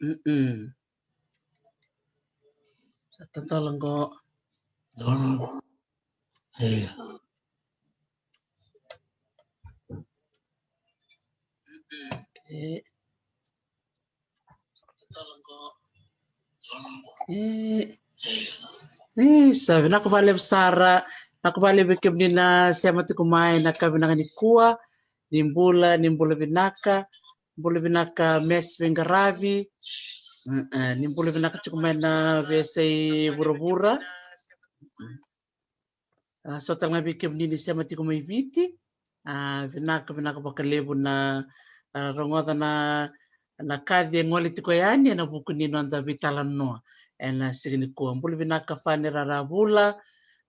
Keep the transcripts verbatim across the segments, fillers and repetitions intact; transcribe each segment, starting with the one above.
Mm-mm. Sa tadola qo. Donu. Ia. Okay. E, ni sa vinaka vakalevu sara, vinaka vakalevu vei kemuni na sema tiko mai na ka vinaka nikua. Ni bula, ni bula vinaka, bula vinaka Mes Veiqaravi. Mm, e, ni bula vinaka tiko mai na veiyasai vuravura. A, so tale ga vei kemuni ni sema tiko mai Viti. A, vinaka, vinaka vakalevu na, a, rogoca na, na kaci e gole tiko yani ena vuku ni noda veitalanoa ena siga nikua. Bula vinaka Fane Raravula.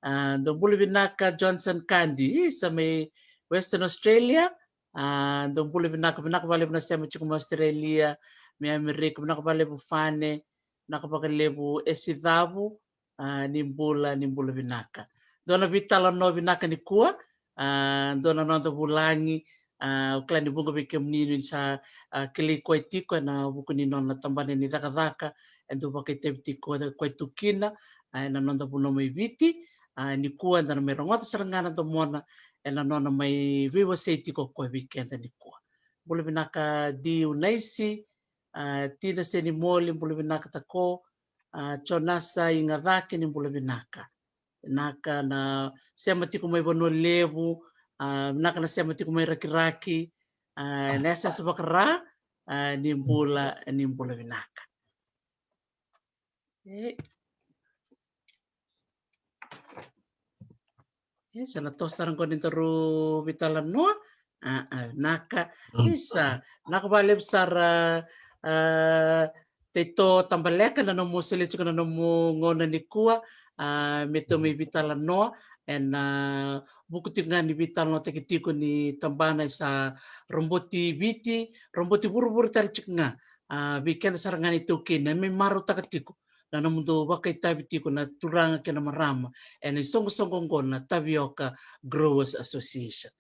A, dou bula vinaka Johnson Kandi. Isa mai Western Australia. A, dou bula vinaka, vinaka vakalevu na sema tiko mai Australia, mai Amerika, vinaka vakalevu Fane, vinaka vakalevu Esicavu. A, ni bula, ni bula vinaka. Dua na veitalanoa vinaka nikua, a, dua na noda vulagi, a, au kila ni vuqa vei kemuni ni sa, a, kilai koya tiko ena vuku ni nona tabana ni cakacaka e dau vakaitavi tiko koya tu kina, a, ena noda vanua mai Viti. A, nikua eda na mai rogoca sara ga na domona ena nona mai veiwasei tiko koya vei keda nikua. Bula vinaka Diu Naisi, a, Tina Senimoli, bula vinaka tako, a, Jonasa Igacake, ni bula vinaka. Vinaka na sema tiko mai Vanua Levu, a, vinaka na sema tiko mai Rakiraki, a, na yasayasa vakaRa, a, ni bula, ni bula vinaka. E. E, sa na toso sara qo ni daru veitalanoa. A, a, vinaka. Mm. Isa, vinaka vakalevu sara, a, Taito Tabaleka na nomu solia tiko na nomu gauna nikua, a, me tou mai veitalanoa ena vuku tiko ga ni veitalanoataki tiko ni tabana e sa roboti Viti, roboti vuravura tale tiko ga. A, vei keda sara ga na iTaukei na me marautaka tiko na nomudou vakaitavi tiko na turaga kei na marama ena isoqosoqo oqo na Tavioka Growers Association.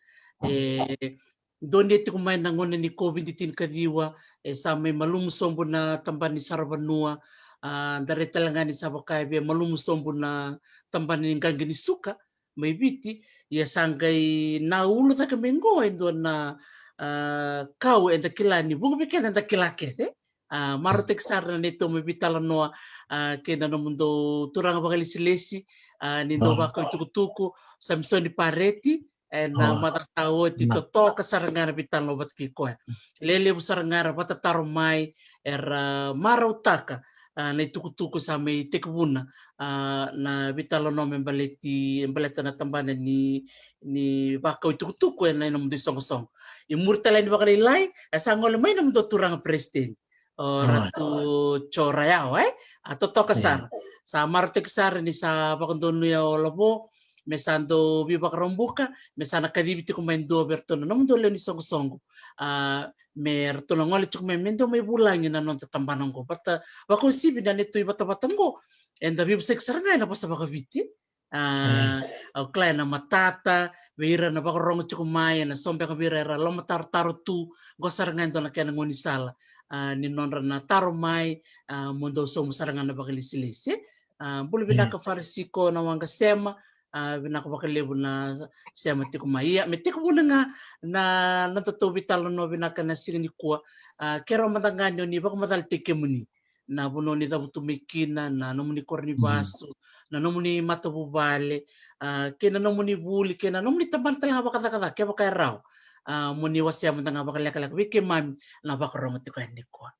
E donuya tiko mai na gauna ni COVID tinikaciwa, e sa mai malumu sobu na tabana ni saravanua, a, da rai tale ga ni sa vaka e via malumu sobu na tabana ni qaqi ni suka mai Viti, ia sa qai na ulu cake mai qo e dua na, a, kau eda kila ni vuqa vei keda eda kila kece. A, marautaki sara na neitou mai veitalanoa, a, kei na nomudou turaga vakalesilesi, a, ni dau vakau itukutuku, Samisoni Pareti, ena macawa sa oti, totoka sara ga na veitalanoa vata kei koya. Lelevu sara ga era vatataro mai, era marautaka, a, na itukutuku sa mai tekivuna, a, na veitalanoa me baleti, baleta na tabana ni, ni vakau itukutuku ena, ena nomudou isoqosoqo. I muri tale ni vakalailai, e sa gole mai na nomudou turaga peresitedi, o Ratu Joe Rayao, e? A, totoka sara. Sa marautaki sara ni sa vakadonuya o Lavo me sa dau veivakaraubuka, me sa na kacivi tiko mai dua vei ratou na nomudou lewe ni soqosoqo. A, me ratou na gole tiko mai me dau mai vulagi na noda tabana oqo. Vata, vakauasivi na neitou ivatavata oqo, eda veivosaki sara ga ena vosa vakaviti. A, au kila ena matata vei ira na vakarorogo tiko mai, ena so beka vei ira era lomatarotaro tu, qo sara ga e dua na kena gaunisala, a, ni nodra na taro mai, a, mo dou sauma sara ga na vakalesilesi. A, bula vinaka Farisiko na waqa sema, a, vinaka vakalevu na sema tiko mai. Ia, me tekivuna ga na, na nodatou veitalanoa vinaka na siga nikua, a, keirau mada ga ni o ni vakamacalataki kemuni. Na vanua ni cavutu mai kina, na nomuni koro ni vasu, na nomuni matavuvale, a, kei na nomuni vuli, kei na nomuni tabana tale ga vakacakacaka, kevaka e rawa. A, mo ni wasea mada ga vakalekaleka vei keimami na vakarorogo tiko yani nikua.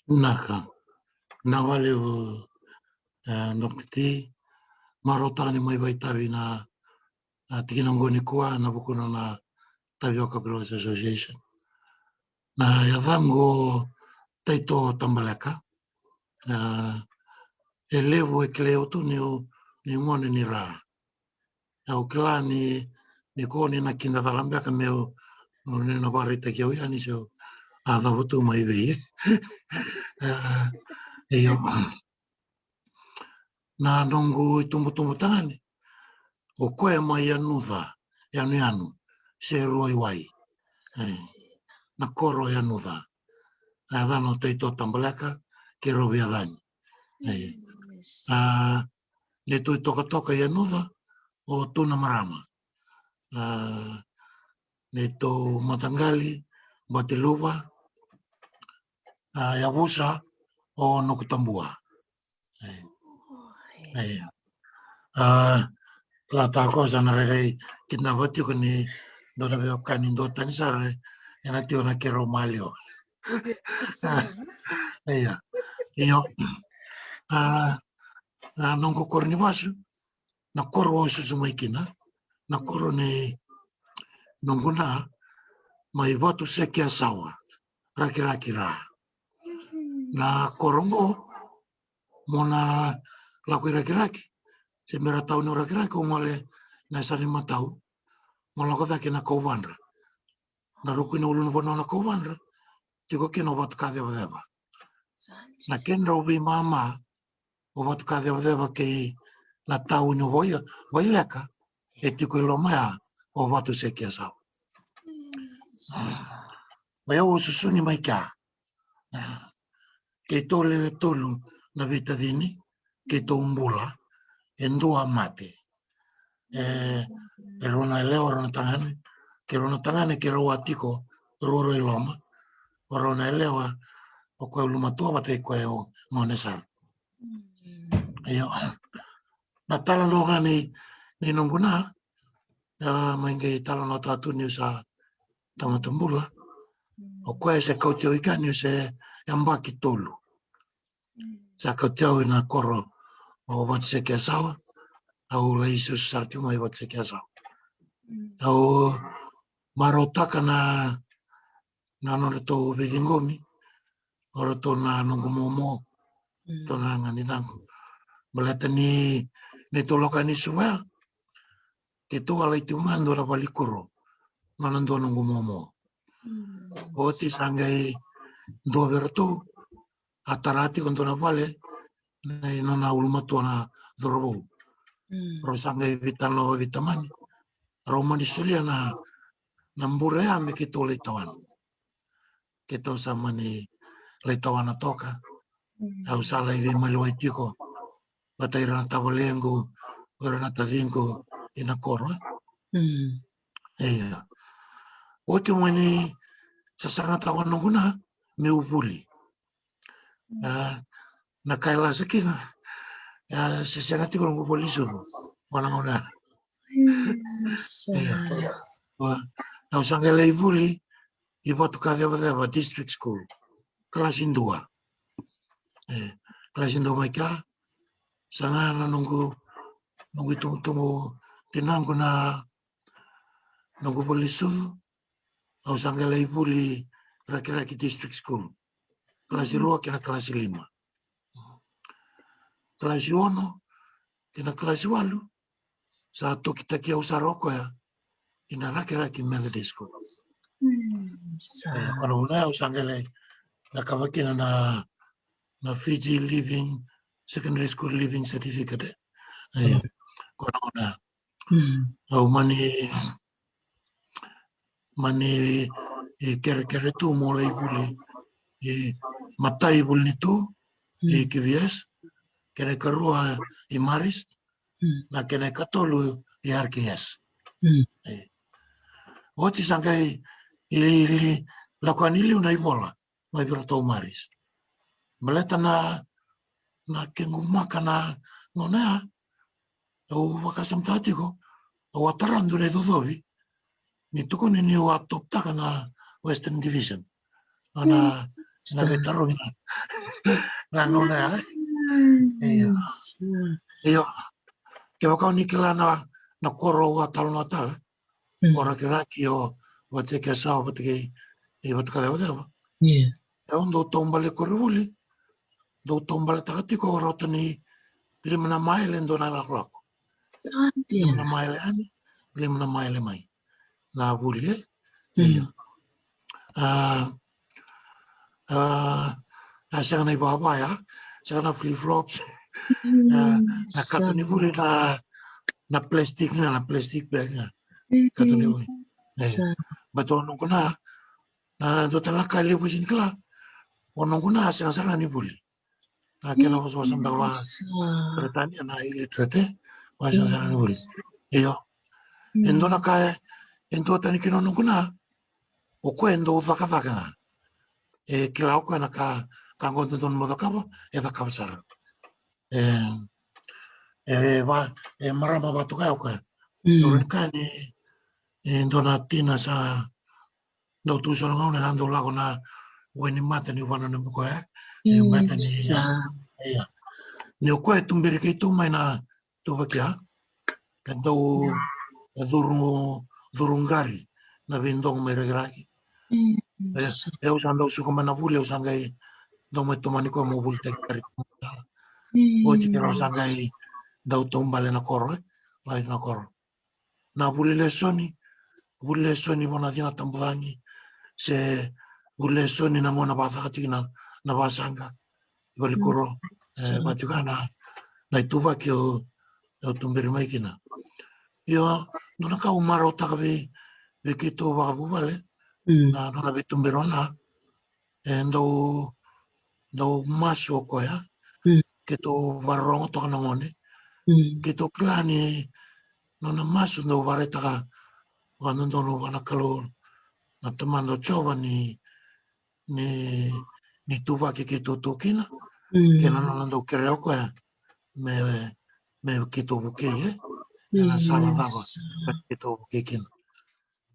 Naka. Naka vakalevu, e, Doctor T. Marautaka ni mai vakaitavi na, a, tikina oqo nikua, na vukuna na Tavioka Growers Association. Na yacaqu o Taito Tabaleka. A, e levu e kilai au tu niu, niu gone ni ra. Au kila ni, ni ko ni na kidacala beka meu, ni na vakaraitaki au yani se au a cavutu mai vei. A, io. Na noqu itubutubu tagane, o koya mai Yanuca, Yanuyanu, se Ruaiwai. E, na koro o Yanuca. Na yacana o Taito Tabaleka, keirau veiyacani. E, a, neitou itokatoka i Yanuca o Tuna Marama. A, neitou mataqali Batiluva, a, yavusa o Nukutabua. E, e, a, la tako sa na rairai kidnava tiko ni dua na veiwekani duatani sara, e na tiko na keirau maliwa. Ia, io. A, na noqu koro ni vasu, na koro au susu mai kina, na koro ni noqu na mai Vatusekeyasawa, Rakiraki ra. Na koro qo, mo na lako i Rakiraki, se mera tauni o Rakiraki, o gole na yasana i matau, mo lako cake na Kauvadra. Na ruku ni ulunivanua na Kauvadra, tiko kina o Vatukacevaceva. Na kedrau veimama o Vatukacevaceva kei na tauni o Vai-, Vaileka, e tiko i loma ya o Vatusekeyasawa. Mai au susugi mai kea. Keitou lewe tolu na veitacini, keitou bula, e dua mate. E, e rua na yalewa, rua na tagane, keirau na tagane, keirau a tiko ruarua i loma, o rau na yalewa, o koya ulumatua vata i koya e gone sara. Io, na talanoa ga ni, ni noqu na, a, mai qai talanoataka tu niu sa tamata bula. O koya se kauti au i kea niu se yabaki tolu. Sa kauti au i na koro o Vatusekeyasawa, au lai susu sara tiko mai Vatusekeyasawa. Au marautaka na, na nodratou veiciqomi o ratou na noqu momo, ratou na gagadinaqu. Baleta ni, neitou lako yani Suva, keitou a lai tiko ga dua na valenikuro, nona dua noqu momo. Oti sa qai dua vei ratou a tara tiko dua na vale, na, i nona ulumatua na cauravou. Rau sa qai veitalanoa veitamani, rau mani solia na, na bure ya me keitou lai tawana. Keitou sa mani lai tawana toka. Au sa lai veimaliwai tiko vata ira na tavalequ, ira na taciqu i na koro. Ia, oti mani sasagataka o noqu na meu vuli. A, na ka e lasa kina, a, se sega tiko noqu voli sucu vua na gauna. Ia, au sa qai lai vuli i Vatukacevaceva District School, kalasi dua. E, kalasi dua mai kea, saga na noqu, noqu itubutubu tinaqu na noqu voli sucu, au sa qai lai vuli Rakiraki District School, kalasi rua kei na kalasi lima. Kalasi ono kei na kalasi walu, sa tokitaki au sara o koya i na Rakiraki Methodist School. E, ko na gauna ya au sa qai lai cakava kina na, na Fiji Leaving, Secondary School Leaving Certificate. E, ko na gauna ya au mani, mani, e, kerekere tu mo lai vuli. E, matai vuli ni tu i K V S, kena ikarua i Marist, na kena ikatolu i R K S. E, oti sa qai, i, i, lako yani liu na ivola mai vei ratou Marist. Baleta na, na kequ maka na gauna ya, au vakasamataka tiko, au a tara dua na icocovi ni tukuni niu a toptaka na Western Division. Ana, na veitarogi na, na gauna ya. Io. Io. Kevaka o ni kila na, na koro au a talanoataka, o Rakiraki, o Vatukesau, Vatuke, e Vatukacevaceva. Ia. E, au dau taubale koronivuli, dau taubaletaka tiko o rauta ni lima na maile dua na lakolako. Lima na maile yani, lima na maile mai. Na vuli, e? Ia. A, a, a sega na ivava ya, sega na flip-flops. A, na katonivuli na, na plastic ga, na plastic bag ga. Katonivuli. E. But o noqu na, na dua tale na ka e levu sega ni kila. O noqu na sega sara ni vuli. Na kena vosavosa beka va Peritania na illiterate, e? Vosavosa na vuli. Io. E dua na ka e, e dua tani kina o noqu na, o koya e dau cakacaka ga. E kila o koya na ka, ka qo dodonu mo cakava, e cakava sara. E, e va, e marama vatoka ya o koya. Dau rawa ni ka ni, e dua na tina sa dau tu so na gauna, na dau lako na wainimata ni vanua na miko ya. E mata ni ya. Ia. Ni o koya e tuberi keitou mai na tuvaki ya. Ka dau curu, curu qari na veidogo mai Rakiraki. E, e au sa dau suka mai na vuli, au sa qai dau mai tomani koya mo vulitaki qari. Oti keirau sa qai dau taubale na koro, e. Lai na koro. Na vuli lesoni, vuli lesoni vua na cina tabucagi, se vuli lesoni na gauna vakacaka tiko na, na vasaqa, valikuro, e, vaka tiko na, na ituvaki au, au tuberi mai kina. Io, dua na ka au marautaka vei, vei keitou vakavuvale, na nona veituberi o na, e dau, dau masu o koya. Keitou vakarorogo toka na gone. Keitou kila ni nona masu dau vakaraitaka vakadodonu vua na Kalou na Tamada o Jiova ni, ni, ni tuvaki keitou tu kina. Kei na nona dau kerea o koya me, me keitou vukei, e? Ena sala cava me keitou vukei kina.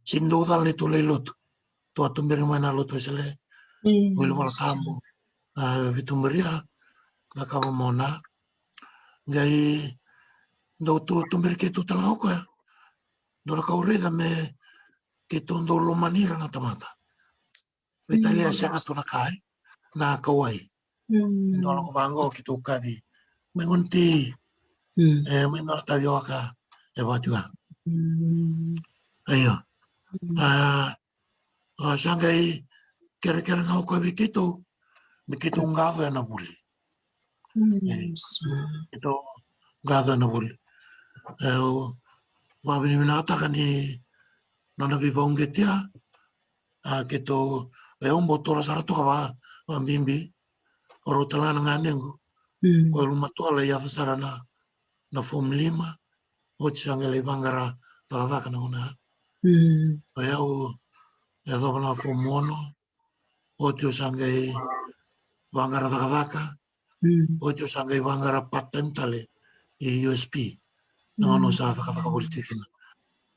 Sega ni dau cala ni tou lai lotu. Tou a tuberi mai na lotu Wesele, vuli Vola Tabu, a veituberi a, na ka va mona. Qai dau tu tuberi keitou tale ga o koya. Dua na ka au raica me keitou dau lomani ira na tamata. Veitalia sega tu na ka, e, na kauwai. Dua lako vaqo keitou kaci mai gone tei. E, mai dua na tavi waka e vati ga. Io. A, a, sa qai kerekere ga o koya vei keitou me keitou qaco ena vuli. E, keitou qaco ena vuli. E, au vakavinavinakataka ni nona veivakauqeti ya. A, keitou, e, au bau taura sara toka va, vabibi. O rau tale ga na ganequ. Ko ulumatua lai yaco sara na, na form lima. Oti sa qai lai vaqara cakacaka na gauna ya. O yau, e, yacova na form ono. Oti au sa qai vaqara cakacaka. Oti au sa qai vaqara part time tale i U S P. Na gauna au sa cakacaka voli tiko kina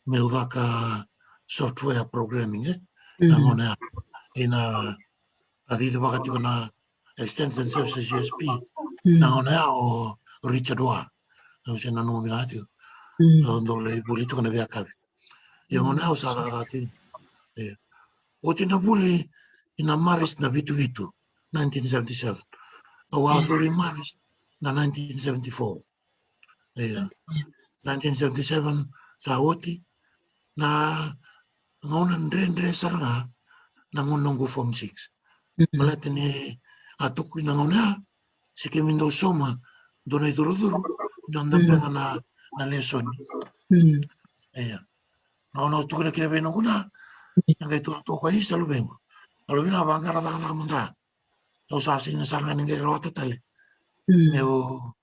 meu caka software programming, e? Na gauna ya. Ina a cici vaka tiko na Extension Services U S P. Na gauna ya o Richard Wa. Au se nanuma vinaka tiko. Au dau lai vuli tiko na veiyakavi. Ia gauna ya au sa cakacaka tiko. E. Oti na vuli ina Maris na vitu vitu, nineteen seventy-seven. Au a curu i Maris na nineteen seventy-four. Ia. Nineteen seventy-seven sa oti na gauna dredre sara ga na gauna noqu form six. Baleta ni a tukuni na gauna ya, se keimami dau sauma dua na icurucuru, dua na beca na, na lesoni. Ia. Na gauna au tukuna kina vei noqu na, na qai tukuna toka, isa luvequ. Au luve na vaqara cakacaka mada. Au sa sega sara ga ni qai rawata tale. Meu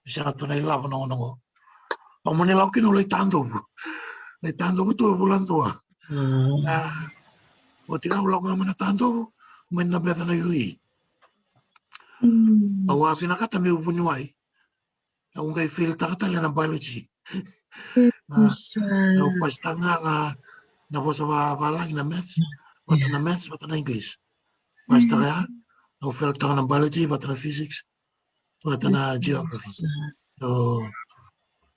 sega tu na ilavo na gauna qo. Au mani lako kina au lai Tadovu. Lai Tadovu tu e vula dua. A, oti ga au lako ga mai na Tadovu, mai na beca na U E. Au a vinakata meu vuniwai. Au qai fail taka tale na biology. A, au pasitaka ga na, na vosa va, valagi na maths. Vata na maths, vata na English. Pasitaka ya, au fail taka na biology, vata na physics. Vata na geography. So,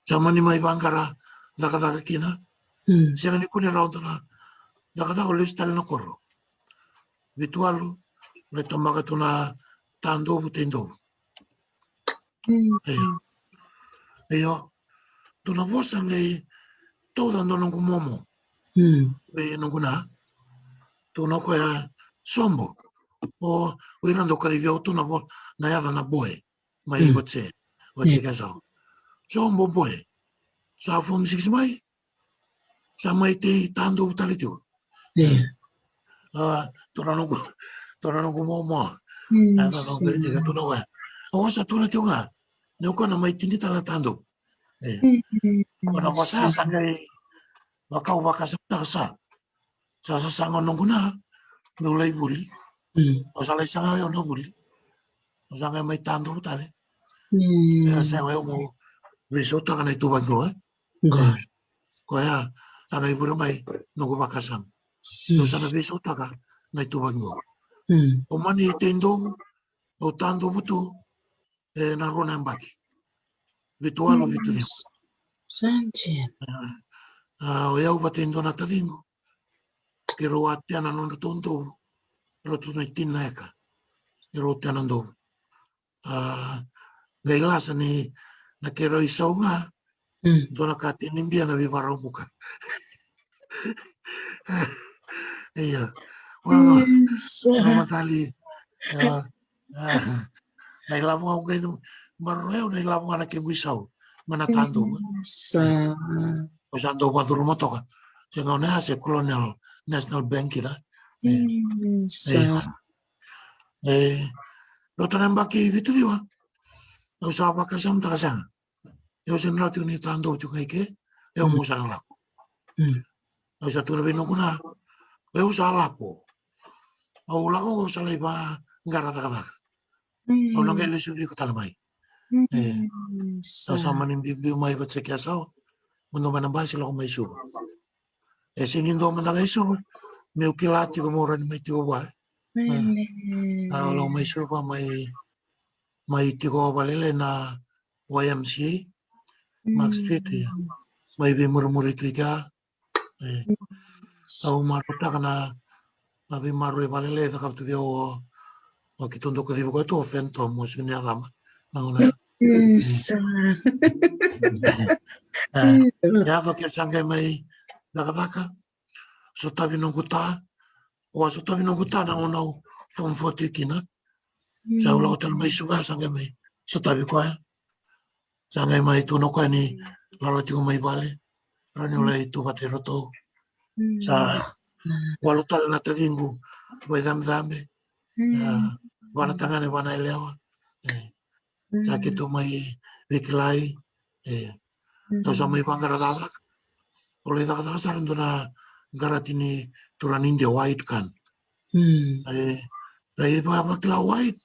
sa mani mai vaqara cakacaka kina. Sega ni kune rawa dua na cakacaka, au lesu tale na koro. Vitu walu, lai tabaka tu na Tadovu, Taidovu. Io. Io. Dua na vosa qai tauca dua noqu momo. Vei noqu na. Tukuna o koya, Sobo. O, o ira dau kacivi au tu na vo, na yaca na boy. Mai Vatse. Vatse Kesau. Sobo boy. Sa form six mai. Sa mai tei Tadovu tale tiko. A, tukuna noqu, tukuna noqu momo. A, tukuna noqu, tukuna o koya. Au sa tukuna tiko ga ni o koya na mai tini tale na Tadou. E, o na vosa sa qai vakau vakasamataka sa. Sa sasaga o noqu na meu lai vuli. Au sa lai saga o yau na vuli. Au sa qai mai Tadou tale. E, sa qai au mo veisautaka na ituvaki qo, e. Koya sa qai vure mai noqu vakasama. Au sa na veisautaka na ituvaki qo. Au mani Taidovu, au Tadou tu e na rua na yabaki. Vitu walu, vitu ciwa. Sa dina. A, o yau vata e dua na taciqu. Keirau a tea na nodratou dovu. Rauta na tini na eka. Keirau tea na dovu. A, qai lasa ni na keirau isau ga. Dua na ka tini bia na veivarau buka. Ia. Ua, ua matali. A, a, na ilavo ga au qai maroroya, na ilavo ga na kequ isau mai na Tadou. Au sa dau vacuruma toka. Se gauna ya se Colonial National Bank kina. E, rauta na yabaki vitu ciwa. Au sa vakasamataka sega. Au sa na tiko ni Tadou tiko ga i ke. Au mo sa na lako. Au sa tukuna vei noqu na, au sa lako. Au lako, au sa lai vaqara cakacaka. Au na qai lesu vei iko tale mai. E, au sa mani biubiu mai vata se ke sau. Mo dua mai na basi lako mai Suva. E sega ni dua mada ga i Suva meu kila tiko meu rawa ni mai tiko vua. Au lako mai Suva, mai, mai tiko vakalailai na Y M C A, Mark Street, ia. Mai veimurimuri tu i kea. E, au marautaka na, na veimaroroi vakalailai e cakava tu vei au o, o keitou dau kacivi koya tu o Phantom, o Suniacama. Na gauna ya. E, yaco keirau sa qai mai cakacaka. Sotavi noqu ta. Au a sotavi noqu ta na gauna au form four tiko kina. Sa au lako tale mai Suva, sa qai mai sotavi koya. Sa qai mai tukuna o koya ni lala tiko mai vale, rawa niu lai tu vata kei ratou. Sa walu tale na taciqu vaicabecabe. A, va na tagane, va na yalewa. E, sa keitou mai veikilai. E, au sa mai vaqara cakacaka. Au lai cakacaka sara e dua na qaravi ni turaga ni Idia, Wahid Khan. E, e vakila o Wahid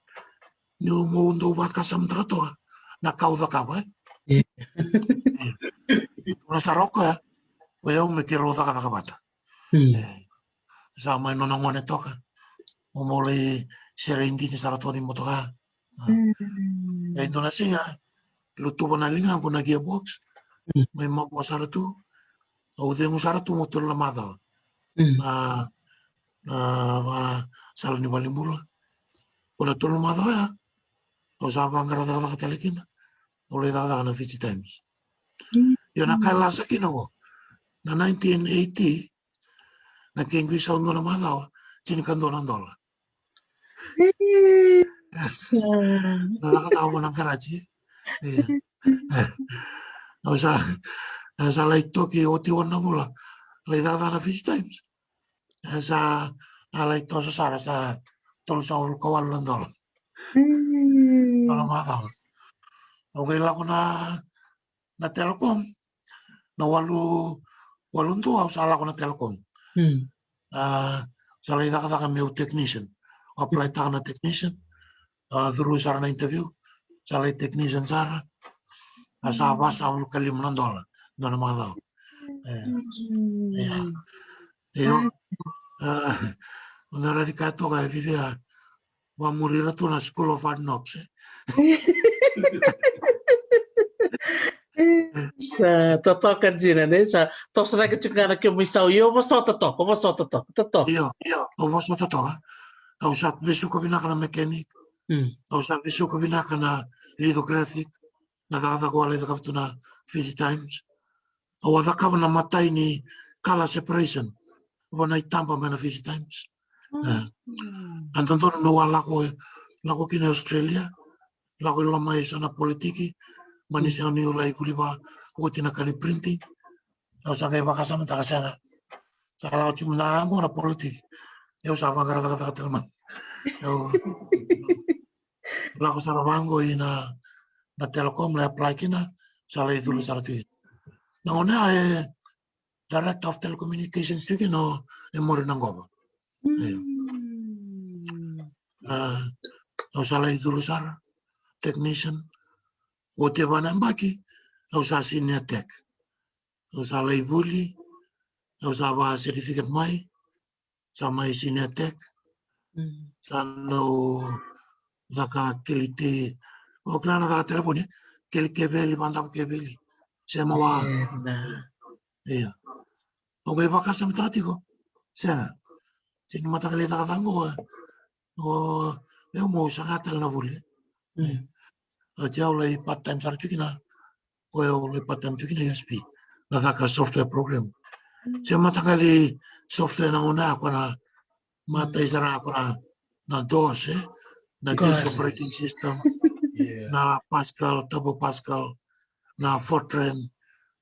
niu mo dau vakasamataka toka na ka au cakava, e. E, tukuna sara o koya, o yau me keirau cakacaka vata. E, sa mai nona gone toka. Au mo lai sere idini sara toka ni motoka. A, e dua na siga, lutuva na ligaqu na gearbox. Mai mavoa sara tu. Au cegu sara tu mo tolu na macawa. Na, na, na sala ni valenibula. Ko na tolu na macawa ya, au sa vaqara cakacaka tale kina. Au lai cakacaka na Fiji Times. Io, na ka e lasa kina qo, na nineteen eighty, na kequ isau dua na macawa, tinikadua na dola. Isa. Na cakacaka vua na garaji. Ia. Au sa, au sa lai toki oti walu na vula. Lai cakacaka na Fiji Times. Au sa, a lai toso sara sa tolusagavulu ka walu na dola. Dola macawa. Au qai lako na na Telecom. Na walu, walu dua au sa lako na Telecom. A, sa lai cakacaka meu technician. Au apply taka na technician. A, through sara na interview. Sa lai technician sara. A, sa vasagavulu ka lima na dola. Dua na macawa. E, e, e, a, o na radi ka toka e vivi a Vamuri ira tu na School of Hard Knocks, e. Sa totoka dina, ne? Sa toso cake tiko ga na kemu isau. Io, vosota toka, vosota toka, totoka. Io, io, au vosota toka. Au sa vesuka vinaka na mechanic. Au sa vesuka vinaka na lithographic. Na cakacaka au a lai cakava tu na Fiji Times. Au a cakava na matai ni color separation vua na itaba mai na Fiji Times. A, a dodonu meu a lako, lako kina Australia, lako i loma e so na politiki, mani sega niu lai vuli vakaoti na ka ni printing. Au sa qai vakasamataka sega. Sa lako tiko na qo na politiki. Au sa vaqara cakacaka tale mai. Au Lako sara vaqo i na, na Telecom lai apply kina, sa lai curu sara tu. Na gauna ya e Director of Telecommunications tu kina o Emori Naqova. Io. Mm. A, au sa lai curu sara, technician. Oti e va na yabaki, au sa senior tech. Au sa lai vuli, au sa va certificate mai, sa mai senior tech. Mm. Sa dau caka keli te, o kila na caka telefoni, keli keveli, vadava keveli. Sema wa. E, na. Ia. Au qai vakasamataka tiko. Sega. Sega ni mataka lai caka caka qo, e. O, au mo saga tale na vuli. Mm. Oti au lai part time sara tu kina. Ko au lai part time tu kina U S P. Na caka software program. Mm. Se mataqali software na gauna ya ko na matai sara ko na, na DOS, e? Na DOS operating system. Yeah. Na Pascal, Turbo Pascal, na Fortran,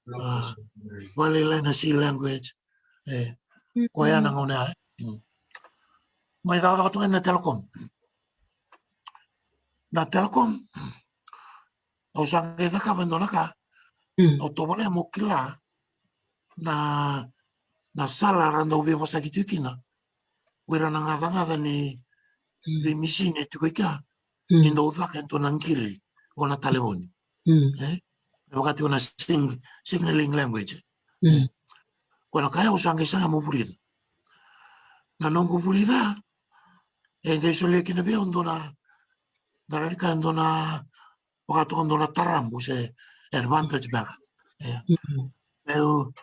na, a, Fortran. Vale lai na C language. E, koya na gauna ya, e. Mm. Mai cakacaka tu ga na Telecom. Na Telecom, au sa qai cakava e dua na ka. Mm. Au tovolea mo kila na, na sala ra dau veivosaki tu kina. O ira na gacagaca ni, mm, veimisini e tiko i kea. Mm. Ni dau caka e dua na qiri o na talevoni. Mm. E? E vaka tiko na sing-, signaling language. Mm. Ko na ka ya au sa qai saga mo vulica. Na noqu vulica, e qai solia kina vei au dua na, na rawa ni kaya dua na, vaka toka dua na tarabu se advantage beka. E. Mm. Meu,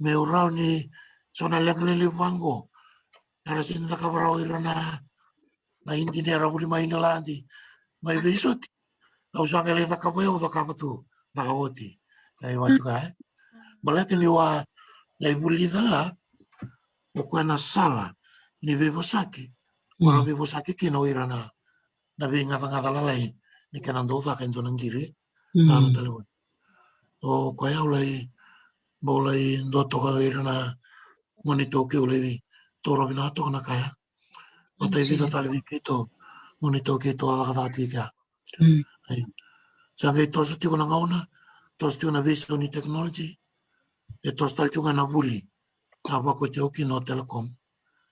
meu rawa ni so na leqa lelevu vaqo. Era sega ni cakava rawa o ira na, na engineer vuli mai Igiladi, mai veisoti. Au sa qai lai cakava, au cakava tu, caka oti. Qai vatuka, e. Baleta niu a lai vulica ga o koya na sala ni veivosaki. Ko ra, mm, veivosaki kina o ira na, na veigacagaca lalai ni kena dau caka e dua na qiri. Mm. Na, na talevoni. O koya au lai, bau lai dua toka o ira na gone iTaukei, au lai torovi na toka na ka ya. Vata, mm, e vica tale vei keitou gone iTaukei tou a cakacaka tiko i kea. Mm. Ai. Sa qai toso tiko na gauna, toso tiko na veisau ni technology, e toso tale tiko ga na vuli. A vakauti au kina o Telecom.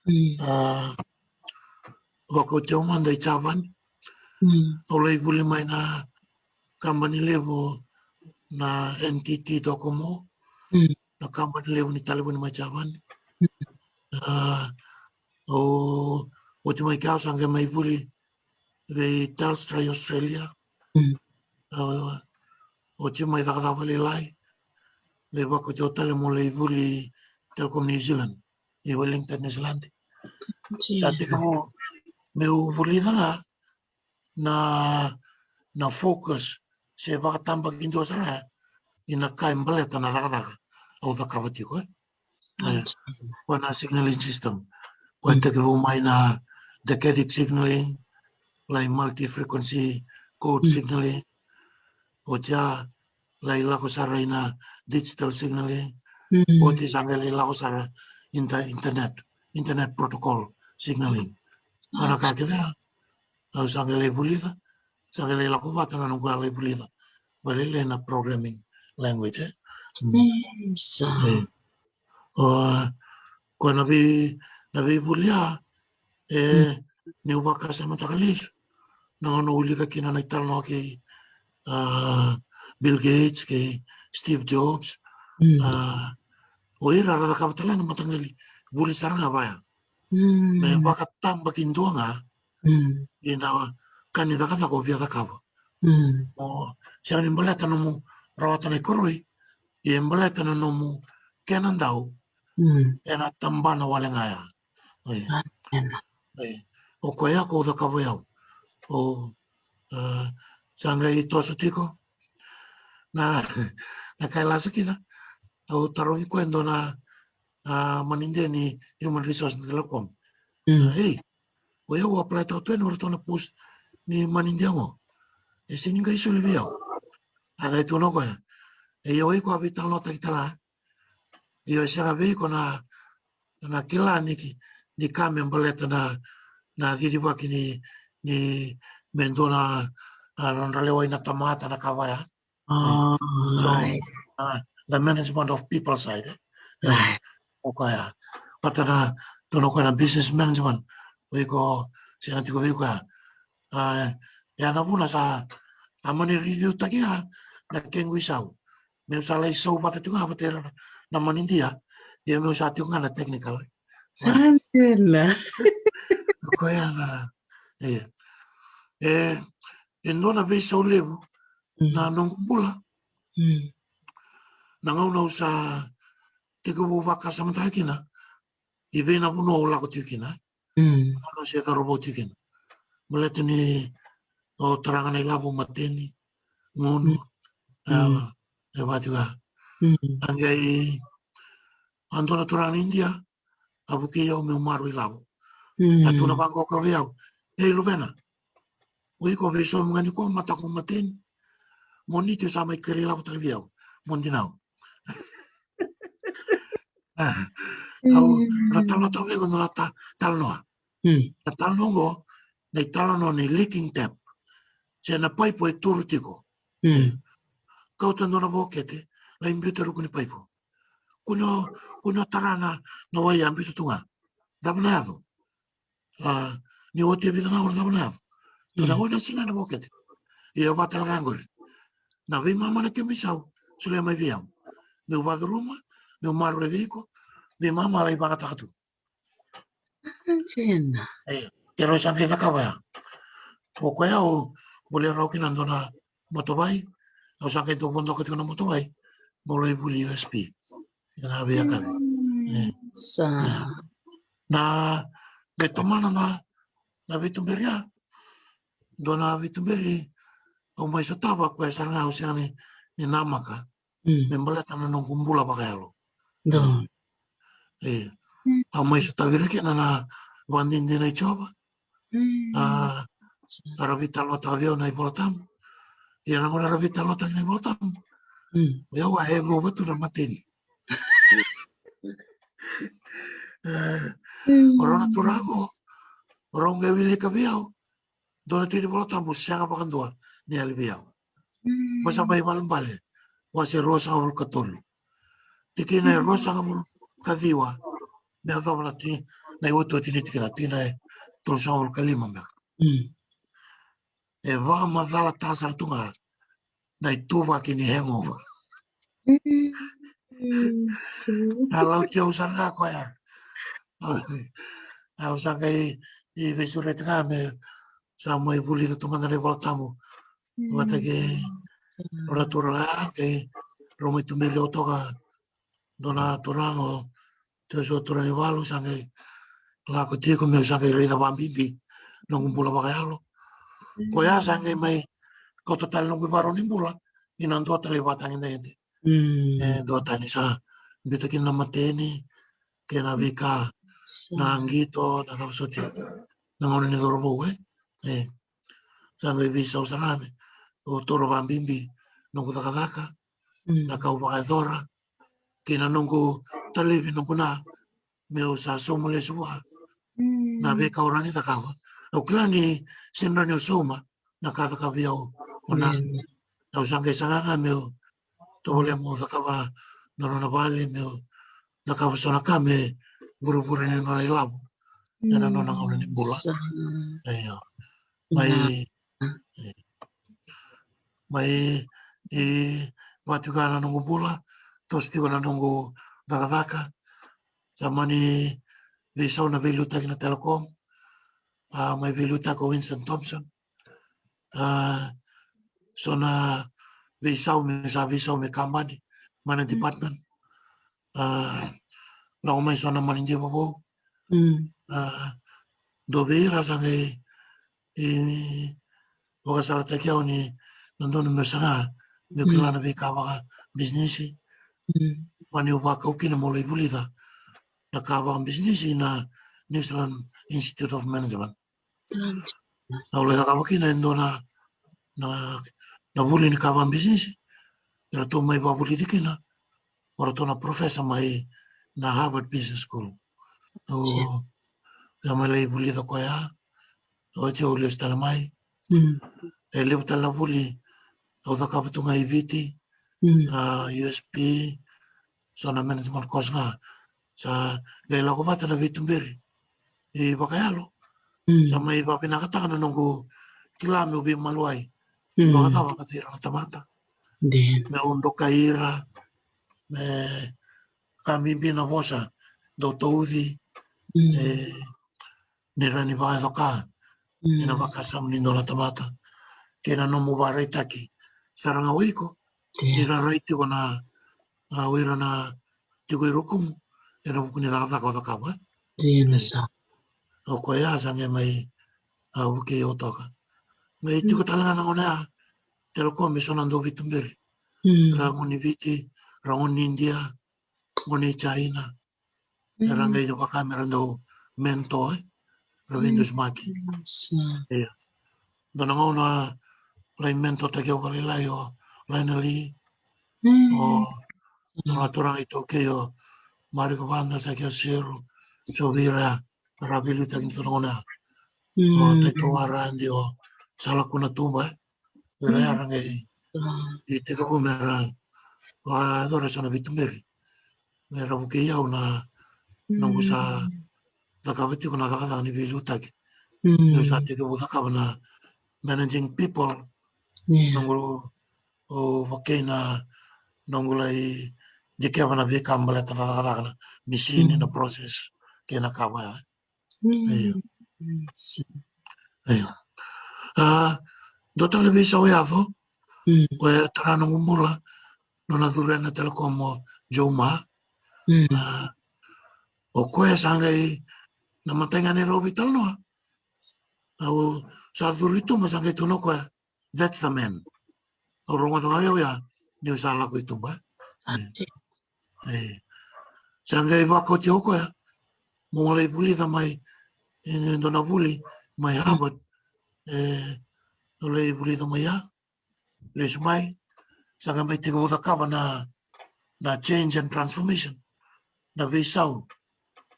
Mm. A, vakauti au mada i Javani. Mm. Au lai vuli mai na kabani levu na N T T Docomo. Mm. Na kabani levu ni talevoni mai Javani. Mm. A, o, oti mai kea au sa qai mai vuli vei Telstra i Australia. Mm. A, oti mai cakacaka vakalailai. Qai vakauti au tale mo lai vuli Telecom New Zealand i Wellington, New Zealand. Sa tekivu meu vulica ga na, na focus se vakatabakidua sara i na ka e baleta na cakacaka au cakava tiko, e. E, ko na signaling system. Ko e, mm, tekivu mai na decadic signaling, lai multi frequency code, mm, signaling. Oti ya, lai lako sara i na digital signaling. Mm. Oti sa qai lai lako sara i na internet, internet protocol signaling. A, na ka kece ya, au sa qai lai vulica, sa qai lai lako vata na noqu a lai vulica. Vakalailai na programming language, e. Mm. Mm, sa. E. O, ko na vei, na veivuli ya, e, mm, niu vakasamataka lesu. Na gauna au wilika kina na italanoa kei, a, Bill Gates, kei Steve Jobs. Mm. A, o ira ra cakava tale na mataqali vuli sara ga vaya. Mm. Me vakatabakidua ga, mm, i na ka ni cakacaka o via cakava. Mm. O, sega ni baleta nomu rawata na ikoroi, ia e baleta na nomu kena dau, mm, e na tabana wale ga ya. Oi. A, e na. Oi. O koya ko cakava o yau. O, a, sa qai toso tiko na, na ka e lasa kina. Au tarogi koya e dua na, a, manidea ni Human Resource na Telecom. Mm. A, ei, o yau au apply taka tu yani o ratou na post ni manidea qo. E sega ni qai soli vei au. A qai tukuna o koya, e, io, o iko a veitalanoataki tale ga. Io, e sega vei iko na, na kila ni ki, ni ka me baleta na, na cicivaki ni, ni, me dua na, a, nodra lewai na tamata na ka vaya. Oh, so, right. A, the management of people side, eh? Right. O koya. Vata na, dua na koya na business management. O iko sega tiko vei koya. A, ia na vuna sa, a mani review taki a na kequ isau. Meu sa lai sau vata tiko ga vata ira na manidia. Ia meu sa tiko ga na technical. Sa dina. Koya na, e, e, e dua na veisau levu na noqu bula. Na gauna au sa tekivu vakasamataka kina i vei na vanua au lako tiko kina. Gauna au se cauravou tiko kina. Baleta ni o taraga na ilavo mateni, gunu, e, e vati ga. A qai a dua na turaga na Idia, a vukei au meu maroroi ilavo. A tukuna vaqo ka vei au, ei luvena, o iko veisaumi ga ni ko matako mateni. Mo ni tu sa mai kerei ilavo tale vei au. Mo dinau. A, au na talanoa tale vei iko na ta, talanoa. Na talanoa oqo, na italanoa ni leaking tap. Se na paipo e turu tiko. Kauta dua na vokete, lai biuta ruku ni paipo. Kua ni o, kua ni o tara na wai a biuta tu ga. Cava na yaco? A, ni oti e vica na aua, cava na yaco? Tou na gone sina na vokete. Ia vata la ga qori. Na veimama na kemu isau, solia mai vei au. Meu vacuruma, meu maroroi vei iko, veimama lai vagataka tu. Jena. E, keirau sa qai cakava ya. O koya au volia rawa kina dua na motobai, au sa qai dau vodoka tiko na motobai, meu lai vuli U S P. Ena veiyakavi. E. Sa. E. Na, me tomana na, na veituberi ya. Dua na veituberi, au mai sotava koya sara ga au sega ni, ni namaka. Me baleta na noqu bula vakayalo. E, au mai sotavi ira kina na vakadinadina i Jiova. A, era veitalanoataka vei au na iVolatabu. Ia na gauna era veitalanoataki na iVolatabu, o yau a hangover tu na mateni. E, o rau na turaga, o rau qai wilika vei au. Dua na tiki ni iVolatabu sega vakadua ni yali vei au. Vosa Vakaibalebale, wase ruasagavulu ka tolu. Tikina e ruasagavulu ka ciwa me yacova na ti, na iotioti ni tikina, tikina e tolusagavulu ka lima beka. E vakamacalataka sara tu ga na ituvaki ni hangover. A lauti au sara ga koya. Au sa qai veisureti ga me sa mai vulica tu mada na iVolatabu vata kei rau na turaga, kei rau mai tuberi au toka. Dua na turaga o Joshua Turanivalu sa qai lako tiko meu sa qai raica vakabibi noqu bula vakayalo. Koya sa qai mai kauta tale noqu ivakarau ni bula ina dua tale ivakatagedegede. E dua tani sa biuta kina na mateni kei na veika, na qito, na cava soti, na gauna ni cauravou, e. E sa qai veisau sara me o taura vakabibi noqu cakacaka, na ka au vakayacora, kei na noqu talevi, noqu na, meu sa sauma lesu vua na veika au rawa ni cakava. Au kila ni sega ni rawa niu sauma na ka cakava vei au o na. Au sa qai saga ga meu tovolea meu cakava na nona vale, meu cakava so na ka me vurevure ni nona ilavo ena nona gauna ni bula. Io. Mai, e, mai, e, vaka tiko na noqu bula, toso tiko na noqu cakacaka. Sa mani veisau na veiliutaki na Telecom. A, mai veiliutaki o Winston Thompson. A, so na veisau me sa veisau me kabani mai na department. A, lako mai so na manidia vovou. A, dua vei ira sa qai, e, vakasalataki au ni na dodonu meu saga meu kila na veika vakabisinisi. Mani au vakau kina meu lai vulica na ka vakabisinisi na New Zealand Institute of Management. Au lai cakava kina e dua na, na, na vuli ni ka vakabisinisi. Eratou mai vakavulici kina o ratou na professor mai na Harvard Business School. Au, au mai lai vulica koya. Oti au lesu tale mai. E levu tale na vuli au cakava tu ga i Viti, na U S P, so na management course ga. Sa qai lako vata na veituberi i vakayalo. Sa mai vakavinakataka na noqu kila meu veimaliwai. Vakacava vata ira na tamata, meu dokai ira, me ka bibi na vosa dau tauci, e, ni ra ni vakayaco ka ina vakasama ni dua na tamata, kei na nomu vakaraitaki sara ga o iko ni ra rai tiko na, a, o ira na tiko i rukumu ena vuku ni cakacaka o cakava. O koya sa qai mai, a, vukei au toka. Qai tiko tale ga na gauna ya, Telecom e so na dau veituberi. Ra gone ni Viti, ra gone ni Idia, gone ni China. Era qai vaka me ra dau mentor, e, ra veidusimaki. Ia, dua na gauna lai mentor taki au vakalailai o Lionel Lee, o na turaga iTaukei o Marika Vada, Saki Aseru, so vei ira era veiliutaki ni turaga na, o Taito Waradi, o Salakuna Tuba, e. Vei ira era qai tekivu me ra vakayacora eso na veituberi me ra vukei au na noqu sa cakava tiko na cakacaka ni veiliutaki. Au sa tekivu cakava na managing people, noqu, o, vukei na noqu lai dikeva na veika baleta na cakacaka na misini, na process kei na ka vaya. Io. A, dua tale veisau e yaco, koya e tara noqu bula, nona curu ena Telecom o Joe Ma. A, o koya sa qai, na matai ga ni rau veitalanoa, au sa curu i tuba, sa qai tukuna o koya, "That's the man." Au rogoca ga o yau ya niu sa lako i tuba. E, sa qai vakauti au o koya meu lai vulica mai, e, dua na vuli mai Harvard. E, au lai vulica mai ya, lesu mai, sa qai mai tekivu cakava na, na change and transformation, na veisau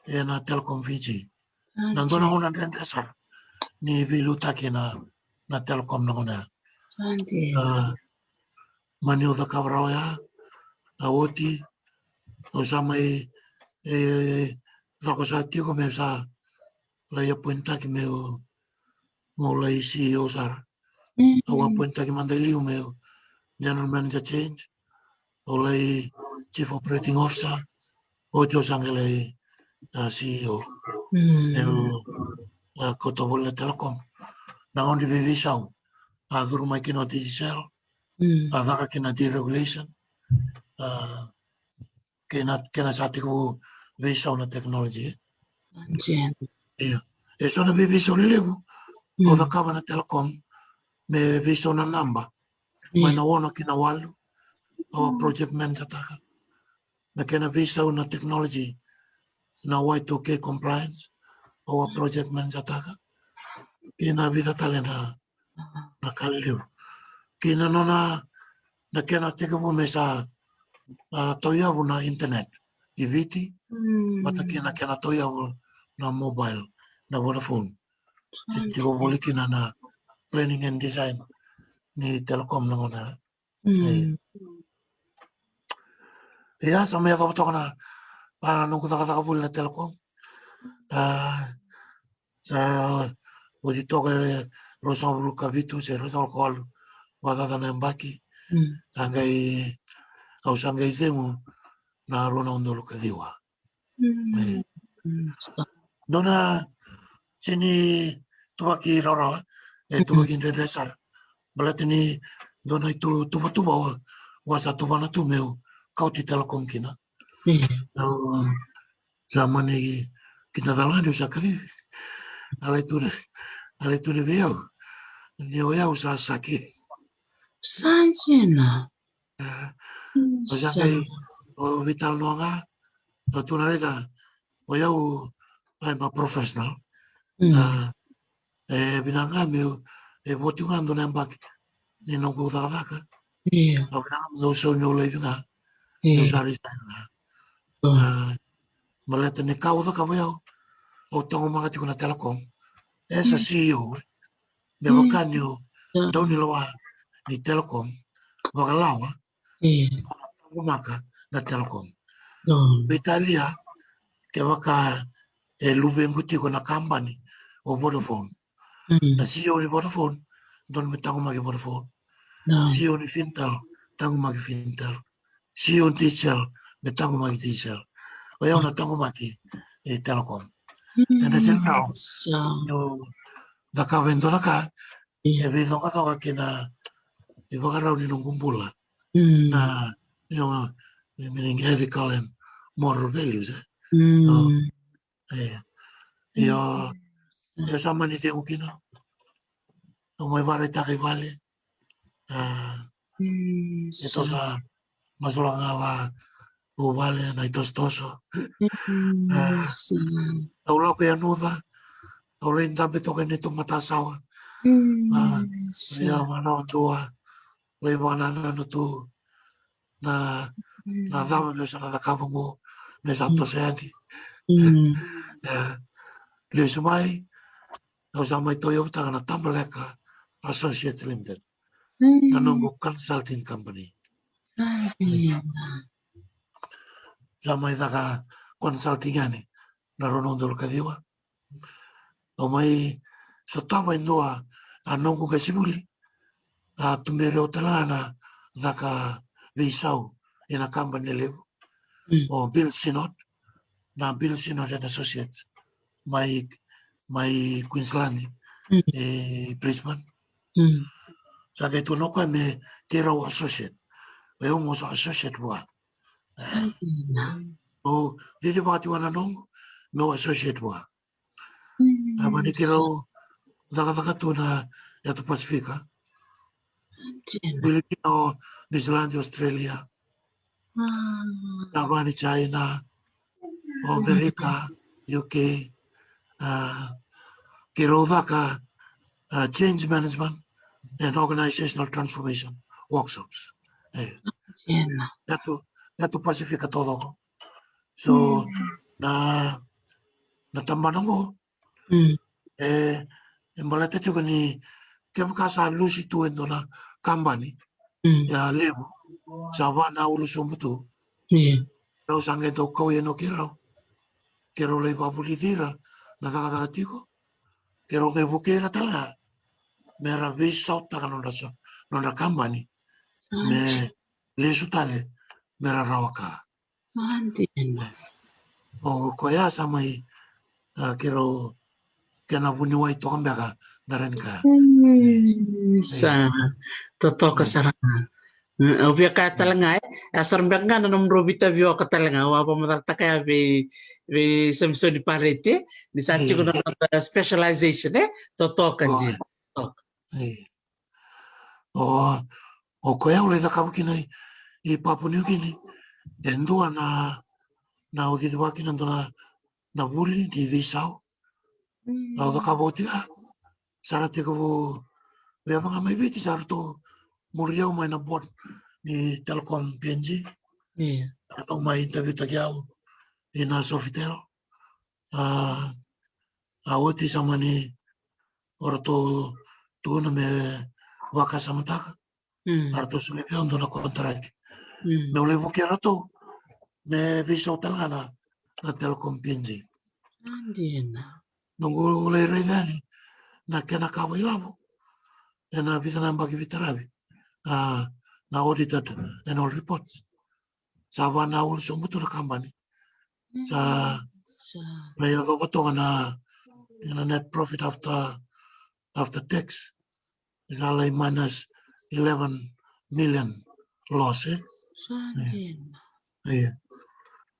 ena Telecom Fiji. Na dua na gauna dredre sara ni veiliutaki na, na Telecom na gauna ya. A, mani au cakava rawa ya, a oti, au sa mai, e, cako sa tiko meu sa lai appointaki meu, meu lai C E O sara. Au appointaki mada i liu meu general manager change, au lai chief operating officer, oti au sa qai lai, a, C E O. Meu, a, kauta voli na Telecom. Na gauna ni veiveisau, a, curu mai kina o Digicel, a, caka kina deregulation, a, kei na, kei na sa tekivu veisau na technology. Io. E so na veiveisau lelevu au cakava na Telecom, me veisau na naba mai na ono ki na walu, au a project manager taka. Na kena veisau na technology, na Y two K compliance, au a project manager taka. Kei na vica tale na, na ka lelevu. Kei na nona, na kena tekivu me sa, a, tauyavu na internet i Viti, vata kei na kena tauyavu na mobile, na Vodafone. Tiko voli kina na planning and design ni Telecom na gauna. Ia, sa mai yacova toka na, a, noqu cakacaka voli na Telecom. A, sa oti toka e ruasagavulu ka vitu se ruasagavulu ka walu vakacaca na yabaki. A qai, au sa qai cegu na rua na udolu ka ciwa. Dua na sega ni tuvaki rawarawa, e tuvaki dredre sara. Baleta ni dua na ituvatuva au a sa tuvana tu meu kauti Telecom kina. Au sa mani kina cala ni au sa kacivi. A lai tukuna, a lai tukuna vei au ni o yau sa saki. Sa dina. Au sa qai, au veitalanoa ga, au tukuna, raica, o yau, I'm a professional. A, e vinaka ga meu, e vo tiko ga dua na yabaki ni noqu cakacaka. Au vinaka ga meu sau niu laivi ga, meu sa resign ga. A, baleta ni ka au cakava o yau, au taqomaka tiko na Telecom as a C E O. Me vaka ni o dau ni lawa ni Telecom vakalawa, e taqomaka na Telecom. Veitalia, kevaka e luvequ tiko na kabani o Vodafone, na CEO ni Vodafone, dodonu me taqomaki Vodafone. CEO ni Fintel, taqomaki Fintel. CEO ni Digicel, me taqomaki Digicel. O yau na taqomaki e Telecom. Ena sega ni rawa niu cakava e dua na ka e veicoqacoqa kei na ivakarau ni noqu bula. Na, you know, meaning ethical and moral values, e. Io, io, sa mani cegu kina. Au mai vakaraitaka i vale. A, e toso, masulaka ga vua vale na itosotoso. A, au lako i Yanuca, au lai dabe toka ena neitou matasawa. A, ia vana dua, lai vakanananu tu na, na cava meu sa na cakava qo, me sa toso yani. E, lesu mai, au sa mai tauyavutaka na Tabaleka Associates Limited, na noqu consulting company. Sa mai caka consulting yani na rua na udolu ka ciwa. Au mai sotava e dua a noqu qasenivuli, a tuberi au tale ga na caka veisau ena kabani levu. O Bill Synod, na Bill Synod and Associates, mai, mai Queensland, e Brisbane. Sa qai tukuna o koya me keirau associate. O yau meu sa associate vua. O cicivaka tiko na noqu meu associate vua. A mani keirau cakacaka tu na yatu Pasifika. Filipino, New Zealand, Australia, Japan, China, o America, UK. A, keirau caka, a, change management and organizational transformation workshops. E, yatu, yatu Pasifika taucoko. So na, na tabana qo, e, e baleta tiko ni kevaka sa lusi tu e dua na kabani, ia levu, sa va na ulu sobu tu. Rau sa qai dau kau yani o keirau, keirau lai vakavulici ira na cakacaka tiko. Keirau qai vukei ira tale ga me ra veisautaka nodra so, nodra kabani me lesu tale me ra rawa ka. O koya sa mai, a, keirau, kena vuniwai toka beka na renika. Sa totoka sara ga. Au via kaya tale ga, e, a sara beka ga na nomudrau veitavioka tale ga, au a vakamacalataka ya vei, vei Samisoni Parete ni sa tiko na noda specialization, e, totoka dina. O, o koya au lai cakava kina i Papua New Guinea, e dua na, na au cicivaka kina dua na, na vuli ni veisau. Au cakava oti ga, sa ra tekivu vei au ga mai Viti, sa ratou muri au mai na board ni Telecom PNG. Ratou mai interview taki au ina Sofitel. A, a oti sa mani o ratou tukuna me vakasamataka. A ratou solia vei au dua na contract meu lai vukei ratou me veisau tale ga na, na Telecom PNG. Dina. Noqu lai raica yani na kena ka vakailavo ena vica na yabaki veitaravi, a, na audited annual reports. Sa va na ulu sobu tu na kabani. Sa lai yacova toka na, na net profit after, after tax. Sa lai minus eleven million loss, e. Io.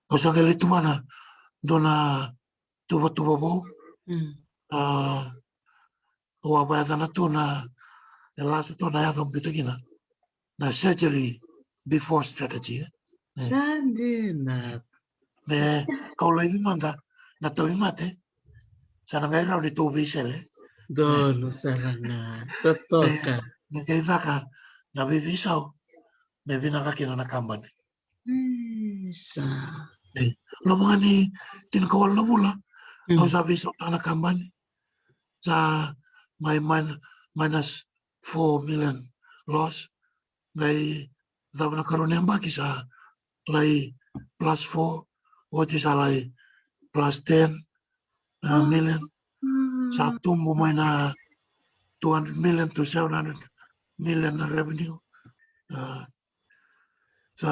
Au sa qai lai tuvana dua na tuvatuva vou. A, au a vakayacana tu na, e lasa tu na yaca au biuta kina na surgery before strategy, e. Sa dina. Me kau laivi mada na tauvimate, sa na qai rawa ni tou veisele. Donu sara ga. Totoka. Me qai caka na veiveisau me vinaka kina na kabani. Isa. E, loma ga ni tinikawalu na vula, au sa veisautaka na kabani. Sa mai, mai, minus four million loss. Qai cava na karua ni yabaki sa lai plus four, oti sa lai plus ten, uh, million. Sa tubu mai na two hundred million to seven hundred million na revenue. Uh, sa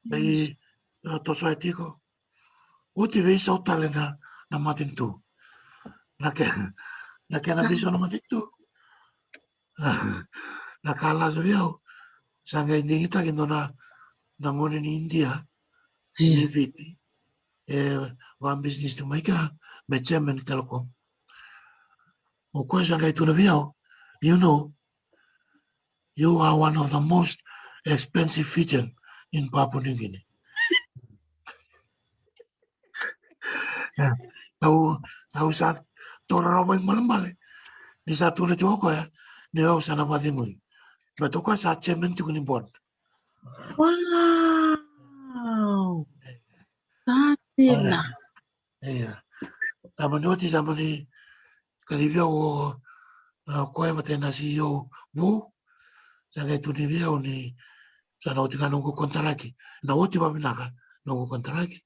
lai, uh, toso e tiko. Oti veisau tale na, na matanitu. Na ke, na kena veisau na matanitu. Na ka lasu vei au, sa qai digitaki dua na, na gone ni India, ni Viti, e va business tu mai kea, me chairman ni Telecom. O koya sa qai tukuna vei au, you know, you are one of the most expensive Fijian in Papua New Guinea. Au, au sa taura rawa mai malemale ni sa tukuna tiko o koya ni au sa na vacegui. Baleta o koya sa chairman tiko ni board. Wow. Sa dina. Ia. Sa mani oti, sa mani kacivi au o koya vata na C E O vou. Sa qai tukuna vei au ni sa na oti ga noqu kontaraki. Na oti vavinaka noqu kontaraki.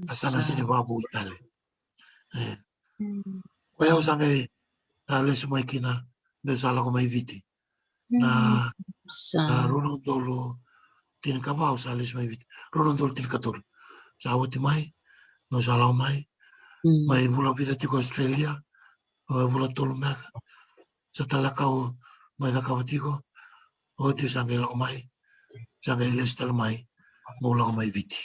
A sa na sini vavou tale. E. Koya au sa qai, a, lesu mai kina, meu sa lako mai Viti. Na, na rua na udolu tinikava au sa lesu mai Viti. Rua na udolu tinikatolu. Sa oti mai, meu sa lako mai. Mai vula vica tiko Australia. Mai vula tolu beka. Sa talakau mai cakava tiko. Oti sa qai lako mai. Sa qai lesu tale mai. Meu lako mai Viti.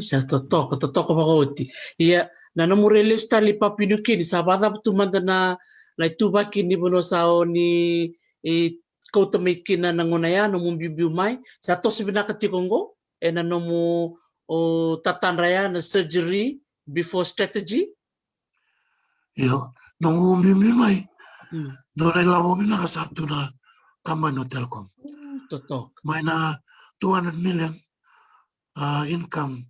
Sa totoka, totoka vakaoti. Ia, na nomu rai lesu tale i Papua New Guinea, sa vakacava tu mada na lai tuvaki ni vanua sa o ni, e, kauta mai kina na gauna ya, nomu biubiu mai? Sa toso vinaka tiko oqo ena nomu, o, tatadra ya na surgery before strategy? Io, noqu biubiu mai. Dua na ilavo vinaka sa tu na kabani o Telecom. Totoka. Mai na two hundred million, a, income,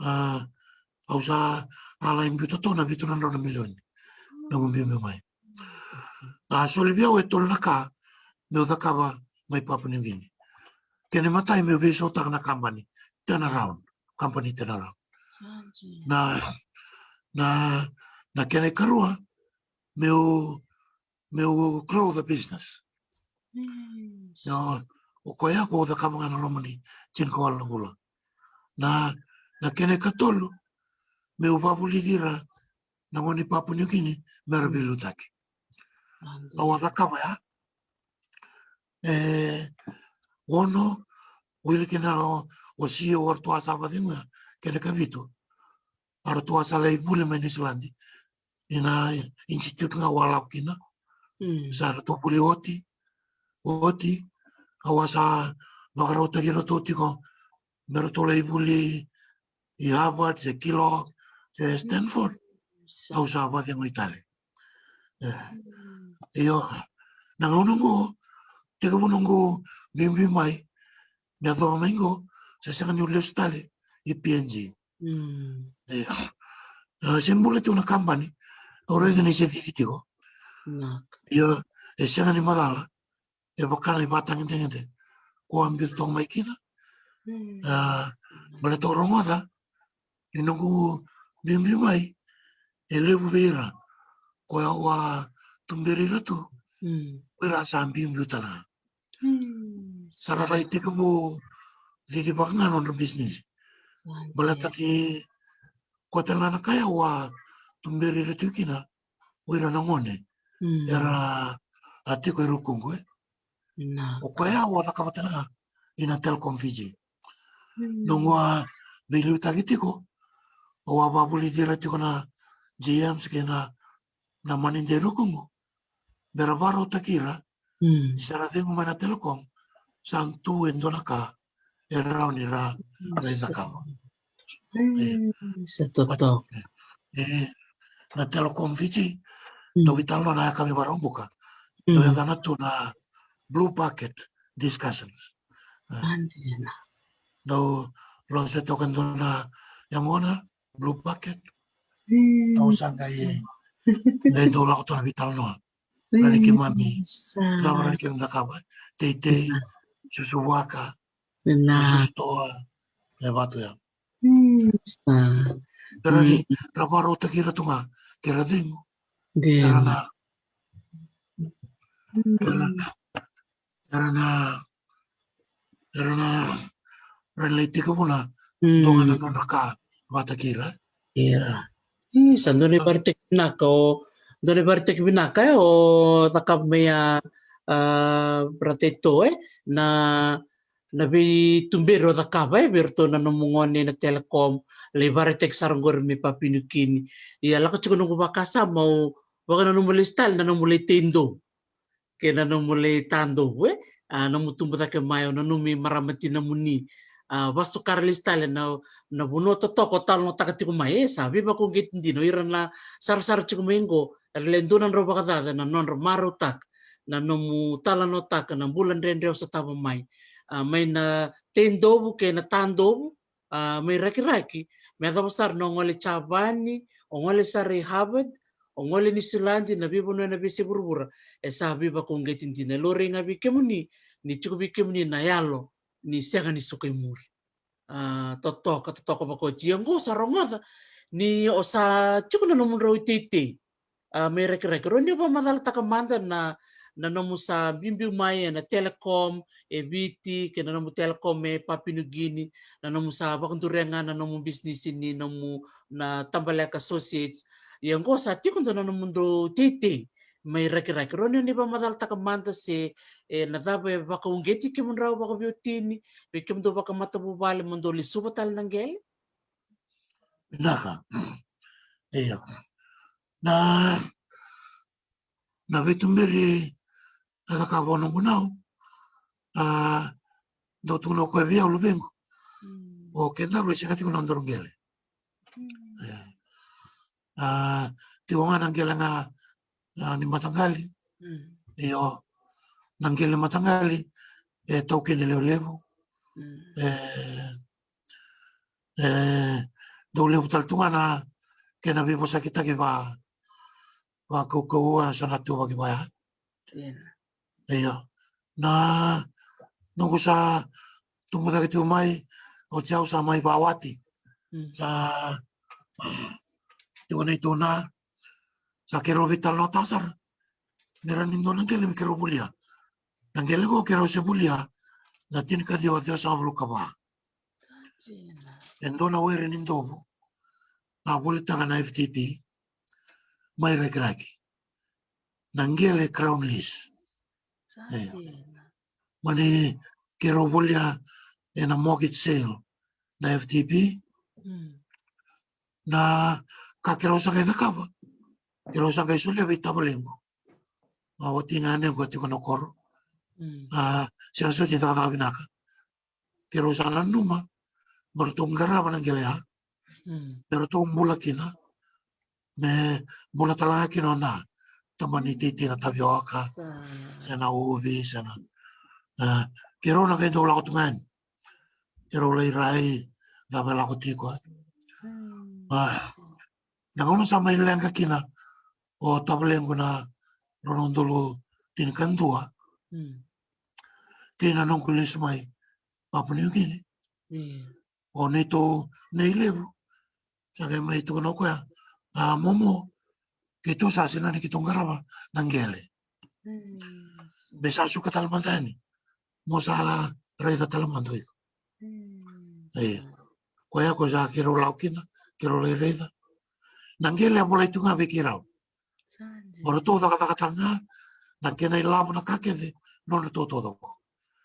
a, au sa a lai biu totoka na vitu na drau na milioni. Noqu biubiu mai. A soli vei au e tolu na ka meu cakava mai Papua New Guinea. Kena imatai meu veisautaka na kabani, turnaround, kabani turnaround. Na, na, na kena ikarua meu, meu grow the business. Io, o koya ko cakava ga na loma ni tinikawalu na vula. Na, na kena ikatolu meu vavulici ira na gone ni Papua New Guinea me ra veiliutaki. Au a cakava ya e ono, wili kina o, o C E O, o ratou a sa vacegu ya, kena ikavitu, a ratou a sa lai vuli mai Niusiladi ina institute ga au a lako kina. Sa ratou vuli oti, oti, au a sa vakarautaki iratou tiko me ratou lai vuli i Harvard, se Kellogg, se Stanford. Au sa vacegu tale. E. Io, na gauna oqo, tekivu noqu biubiu mai, me yacova mai oqo, sa sega niu lesu tale i P N G. E. A, se bula tiko na kabani, au raica ni se cici tiko. Io, e sega ni macala, e vaka na ivakatagedegede ko a biuta toka mai kina. A, baleta au rogoca ni noqu biubiu mai e levu vei ira ko au a tuberi ira tu, ko ira sa biubiu tale ga. Sa ra lai tekivu cicivaka ga nodra bisinisi. Baleta ni ko tale ga na ka au a tuberi ira tu kina, o ira na gone era a tiko e rukuqu, e. O koya au a cakava tale ga ina Telecom Fiji. Noqu a veiliutaki tiko, au a vavulici ira tiko na G Ms kei na, na manager e rukuqu me ra vakarautaki ira. Ni sa ra cegu mai na Telecom, sa tu e dua na ka e rawa ni ra lai cakava. E, sa totoka. E, na Telecom Fiji, dau veitalanoa na yakavi ni Vakaraubuka. Dau yacana tu na Blue Bucket Discussions. E. Dau lose toka e dua na yaqona, Blue Bucket. Au sa qai Qai dau lako tu na veitalanoa. Rani keimami. Sa. Cava rani keimami cakava? Teitei, susu vaka, na susu toa, e vatu ya. Sa. Rani, ra varautaki ira tu ga, ke ra cegu. Era na, era, era na, era na, ra lai tekivu na, dua ga na nodra ka vata kei ira. Ira. Io, sa dua na ivaraitaki vinaka o, dua na ivaraitaki vinaka e o cakava mai a, a, Brother Eto, e, na, na veituberi o cakava, e, vei iratou na nomu gone na Telecom, lai varaitaki sara qori mai Papua New Guinea. Ia lako tiko noqu vakasama, o vakananuma lesu tale na nomu lai tei dou. Kei na nomu lai tadovu, e? A, nomu tubu cake mai, o nanumi marama tinamuni. A, vasukara lesu tale na, na vanua totoka o talanoataka tiko mai, e, sa veivakauqeti dina, o ira na sarasara tiko mai qo, era lai dua na drau vakacaca na nodra marautaka na nomu talanoataka na bula dredre o sotava mai. A, mai na tei dovu kei na tadovu, a, mai Rakiraki, me yacova sara na o gole Japani, o gole sara i Harvard, o gole Niusiladi, na veivanua ena veiyasai vuravura, e sa veivakauqeti dina. E laurai ga vei kemuni, ni tiko vei kemuni na yalo ni sega ni suka i muri. A, totoka, totoka vakaoti. Ia qo sa rogoca ni o sa tiko na nomudrau iteitei, a, mai Rakiraki. Rawa ni o vakamacalataka mada na, na nomu sa biubiu mai ena Telecom e Viti, kei na nomu Telecom e Papua New Guinea, na nomu sa vakadure ga na nomu bisinisi ni nomu na Tabaleka Associates. Ia qo sa tiko dua na nomudrau iteitei mai Rakiraki. Rawa ni o ni vakamacalataka mada se, e, na cava e vakauqeti kemudrau vakaveiwatini, vei kemudou vakamatavuvale mo dou lesuva tale na qele? Vinaka. Io. Na, na veituberi e cakava o noqu nau. A, dau tukuna o koya vei au, luvequ. Mm. O kedaru e sega tiko na nodaru qele. Mm. E. A, tiko ga na qele ga, a, ni mataqali. Mm. Io, na qele mataqali e taukei na levulevu. Mm. E, e, dau levu tale tu ga na kena veivosakitaki va, vakaukauwa, sa na tuvaki vaya. Io. Io. Na, noqu sa tubu cake tiko mai, oti au sa mai vawati. Mm. Sa tiko na itona, sa keirau veitalanoataka sara. Me rawa ni dua na qele me keirau volia. Na qele qo keirau se volia na tinikaciwa ciwasagavulu ka va. Sa dina. E dua na were ni dovu a volitaka na F T P mai Rakiraki. Na qele Crown Lease. Sa dina. Mani keirau volia ena mortgage sale na F T P. Mm. Na ka keirau sa qai cakava, keirau sa qai solia vei tavalequ. A, watiqu, a, nequ a tiko na koro. Mm. A, sega soti ni cakacaka vinaka. Keirau sa nanuma me ratou qarava na qele ya. Mm. Me ratou bula kina. Me bula tale ga kina o na tabana ni teitei na tavioka. Sa. Se na uvi, se na. A, keirau na qai dau lako tu ga yani. Keirau lai rai, cava e lako tiko. Mm. A, na gauna sa mai leqa kina o tavalequ na rua na udolu tinikadua. Mm. Kei na noqu lesu mai Papua New Guinea. Mm. O neitou nei levu sa qai mai tukuna o koya, a, momo, keitou sa sega ni keitou qarava na qele. Mm. Me sa suka tale mada yani, mo sa raica tale mada o iko. Mm. Io. Koya, koya sa keirau lako kina, keirau lai raica. Na qele a volai tu ga vei keirau. Sa dina. O ratou cakacakataka ga na kena ilavo, na ka kece nodratou taucoko.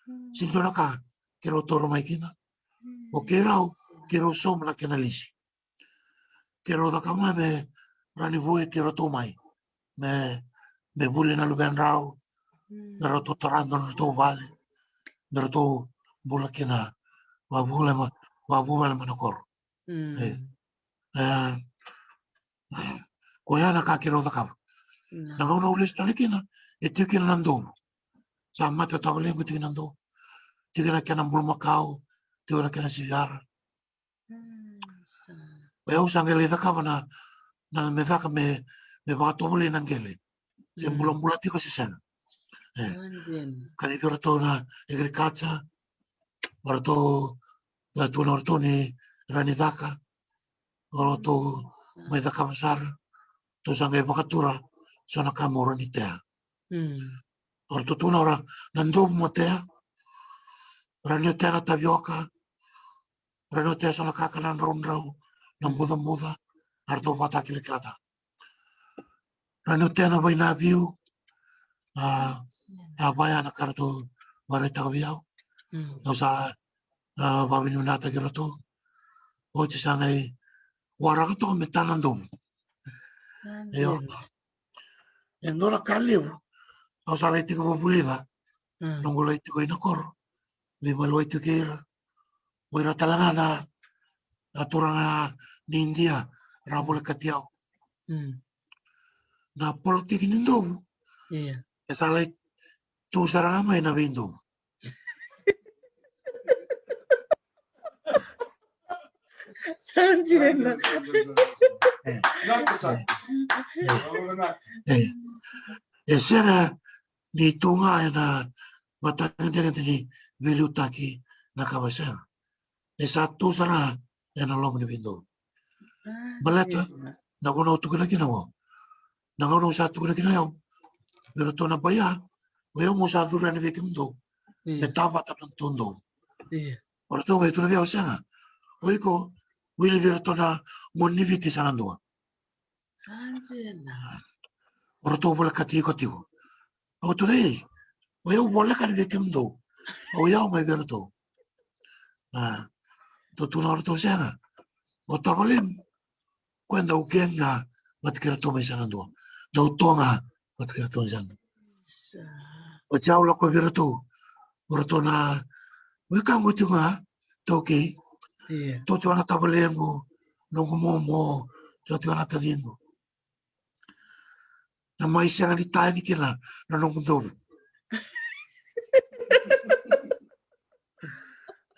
Mm. Sega ni dua na ka keirau taura mai kina. Mm. O keirau, keirau sauma na kena lisi. Keirau cakava ga me rawa ni vueti iratou mai. Me, me vuli na luvedrau. Mm. Me ratou tara na nodratou vale. Me ratou bula kina. Vavuvale mai, vavuvale mai na koro. Mm. E. E, koya na ka keirau cakava. Na. Na gauna au lesu tale kina, e tiko kina na dovu. Sa mate o tavalequ, tiko kina na dovu. Tiko kina na kena bulumakau, tiko kina na kena siviyara. Mm, sa. O yau sa qai lai cakava na, na me caka me me vakatovolei na qele se bulabula tiko se sega. E, kacivi iratou na agriculture, o ratou, e, tukuna o ratou ni rawa ni caka, o ratou mai cakava sara, ratou sa qai vakatura so na ka mo rawa ni tea. O ratou tukuna o ra na dovu mo tea, rawa ni o tea na tavioka, rawa ni o tea so na kakana draudrau, na bucabuca, a ratou vakatakilakilata. Rawa ni o tea na vainaviu, a, a vaya na ka ratou vakaraitaka vei au. Au sa, a, vakavinavinakataki iratou. Oti sa qai waraka toka me ta na dovu. Io. E dua na ka levu au sa lai tiko vulica. Noqu lai tiko i na koro, veimaliwai tiko kei ira. O ira tale ga na, na turaga ni Idia ra volekati au. Na politiki ni dovu e sa lai tu sara ga mai na veidovu. Sa dina. E, e, e, e sega ni tu ga ena mataqali ni veiliutaki na ka, e sega. E sa tu sara ena loma ni veidovu. Baleta na gauna au tukuna kina o, na gauna au sa tukuna kina o yau vei iratou na baia, o yau mo sa curu yani vei kemudou me tavata na nodatou dovu. O ratou qai tukuna vei au, sega, o iko wili vei iratou na moni ni Viti sa na dua. O ratou volekati iko tiko. Au tukuna, ei, o yau voleka yani vei kemudou, au yawa mai vei iratou. A, dau tukuna o ratou, sega, o tavalemu, koya dau kena vata kei iratou mai sa na dua. Dau toga vata kei iratou mai sa na dua. Oti au lako vei iratou, o ratou na wekaqu tiko ga, taukei. Tou tiko na tavalequ, noqu momo, tou tiko na taciqu. Na mai sega ni ta yani kina na noqu dovu.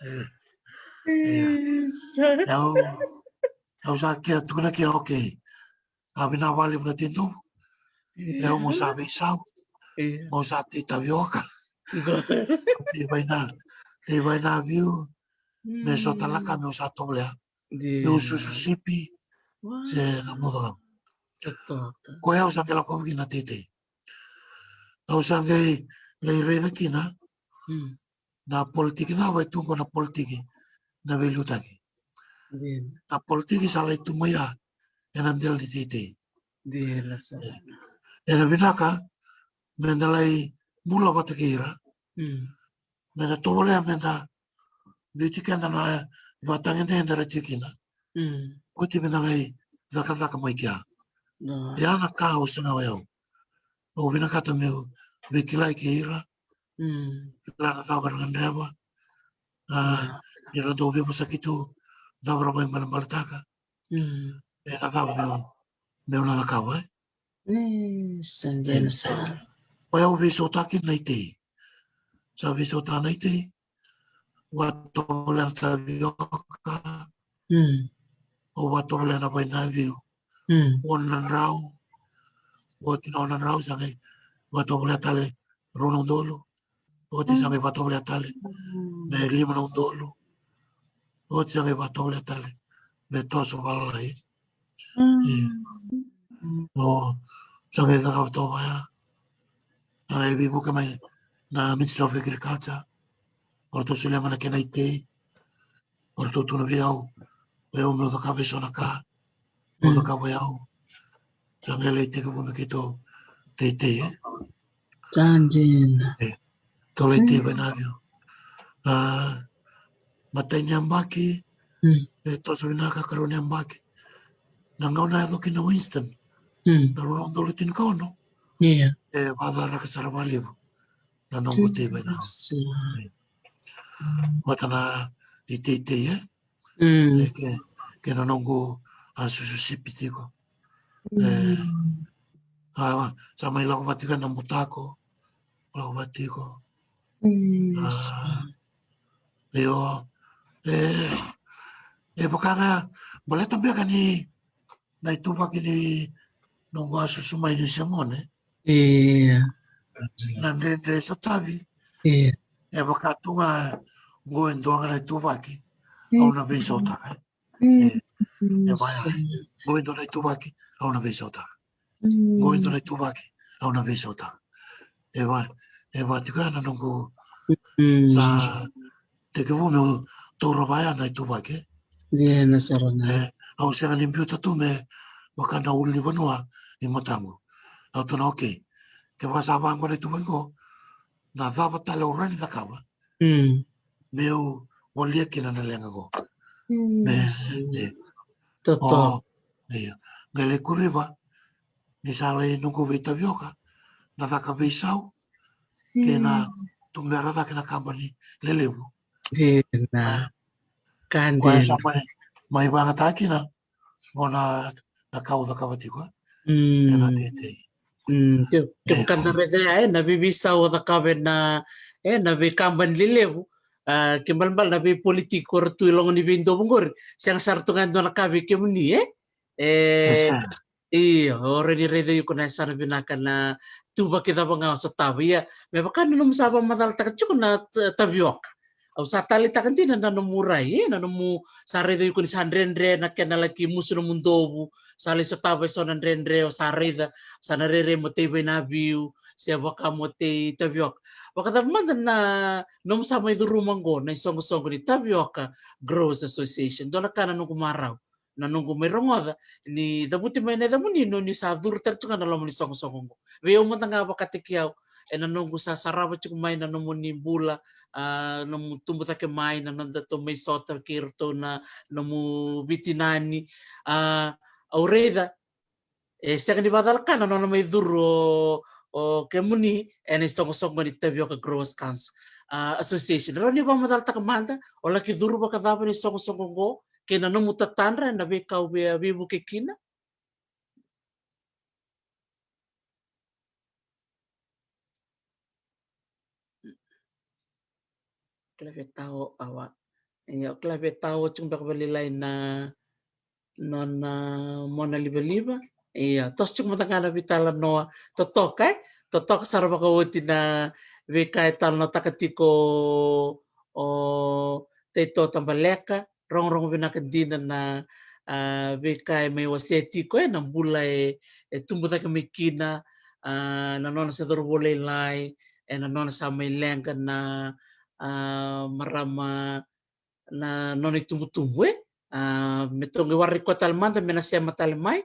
E, e. Au, au sa kea tukuna kina, okay, a vinaka vakalevu na tei dovu. Au mo sa veisau, mo sa tei tavioka, tei vaina, tei vainaviu, me so tale na ka meu sa tovolea. Meu susu sipi se na muca. Koya au sa qai lako kina na teitei. Au sa qai lai raica kina na politiki cava e tu qo, na politiki na veiliutaki. Na politiki sa lai tu mai ya ena dela ni teitei. Ena vinaka meda lai bula vata kei ira, meda tovolea meda biuti keda na ivakatagedegede era tiko kina. Oti meda qai cakacaka mai kea. Ia na ka au sega, o yau, au vinakata meu veikilai kei ira. Kila na cava era gadreva. A, ni ra dau veivosaki tu, cava ra vaibalebaletaka. Ena cava meu, meu na cakava, e? Sa dina sara. O yau veisautaka na itei. Sa veisautaka na itei. Au a tovolea na tavioka. Au a tovolea na vainaviu. Ono na drau. Oti na ono na drau sa qai au a tovolea tale rua na udolu. Oti sa qai vakatovolea tale me lima na udolu. Oti sa qai vakatovolea tale me toso valalai. O, sa qai cakava toka vaya. A qai veivuke mai na Ministry of Agriculture. O ratou solia mai na kena itei. O ratou tukuna vei au, o yau meu cakava eso na ka. Meu cakava o yau. Sa qai lai tekivu me keitou teitei, e? Sa dina. E, tou lai tei vainaviu. A, matai ni yabaki, e toso vinaka, karua ni yabaki. Na gauna yaco kina o Winston, na rua na udolu tinikaono. E vakacaraka sara vakalevu na noqu tei vainaviu. Vata na iteitei, e? E, ke, kei na noqu a susu sipi tiko. E, a, sa mai lako vata tiko na butako. Lako vata tiko. A, io. E, e vaka ga, baleta beka ni na ituvaki ni noqu a susu mai ni se gone. Ia. Na dredre e sotavi. Ia. E vaka tu ga qo e dua ga na ituvaki. Au na veisautaka. E vaya. Qo e dua na ituvaki. Au na veisautaka. Qo e dua na ituvaki. Au na veisautaka. E va, e va tiko ya na noqu sa tekivu meu taura vaya na ituvaki. Ia na sara na. E, au sega ni biuta tu me vaka na ulunivanua i mataqu. Au tukuna, okay. Kevaka sa vaqo na ituvaki qo, na cava tale au rawa ni cakava meu walia kina na leqa qo. Me, e, Toto. Ia. Qai lai kuriva ni sa lai noqu veitavioka na caka veisau kei na tubera cake na kabani lelevu. Dina. Ka dina. Mai vagataka kina o na, na ka au cakava tiko ena teitei. Kevaka da raica ya, e, na veiveisau o cakava ena, e, na veikabani lelevu, a, kei balebale na veipolitiki o ra tu i loma ni veidovu qori. Sega sara tu ga e dua na ka vei kemuni, e? E, io, o rawa ni raica iko na yasana vinaka na tuvaki cava ga o sotava. Ia, me vaka na nomu sa vakamacalataka tiko na tavioka. Au sa taleitaka dina na nomu rai, e, na nomu sa raica iko ni sa dredre na kena laki musu nomu dovu, sa lai sotava eso na dredre, o sa raica, sa na rairai mo tei vainaviu, se vaka mo tei tavioka. Vakacava mada na nomu sa mai curuma qo na isoqosoqo ni Tavioka Growers Association? Dua na ka na noqu marau, na noqu mai rogoca ni cavuti mai na yacamuni ni sa curu tale tu ga na loma ni soqosoqo qo. Vei au mada ga vakataki au, ena noqu sa sarava tiko mai na nomuni bula, a, nomu tubu cake mai, na nodatou mai sota kei iratou na nomu veitinani, a, au raica e sega ni vakacalaka na nona mai curu o, o kemuni ena isoqosoqo ni Tavioka Growers Council, a, Association. Rawa ni vakamacalataka mada, o laki curu vakacava na isoqosoqo qo, kei na nomu tatadra, na veika o via veivuke kina? Kila vei tau awa. Ia, kila vei tau tiko beka vakalailai na nona mona livaliva. Ia, toso tiko mada ga na veitalanoa totoka, e? Totoka sara vakaoti na veika e talanoataka tiko o Taito Tabaleka, rogorogo vinaka dina na, a, veika e mai wasea tiko, e, na bula e, e tubu cake mai kina, a, na nona se cauravou lailai, e, na nona sa mai leqa na, a, marama na nona itubutubu, e. A, me tou qai waraki koya tale mada me na sema tale mai,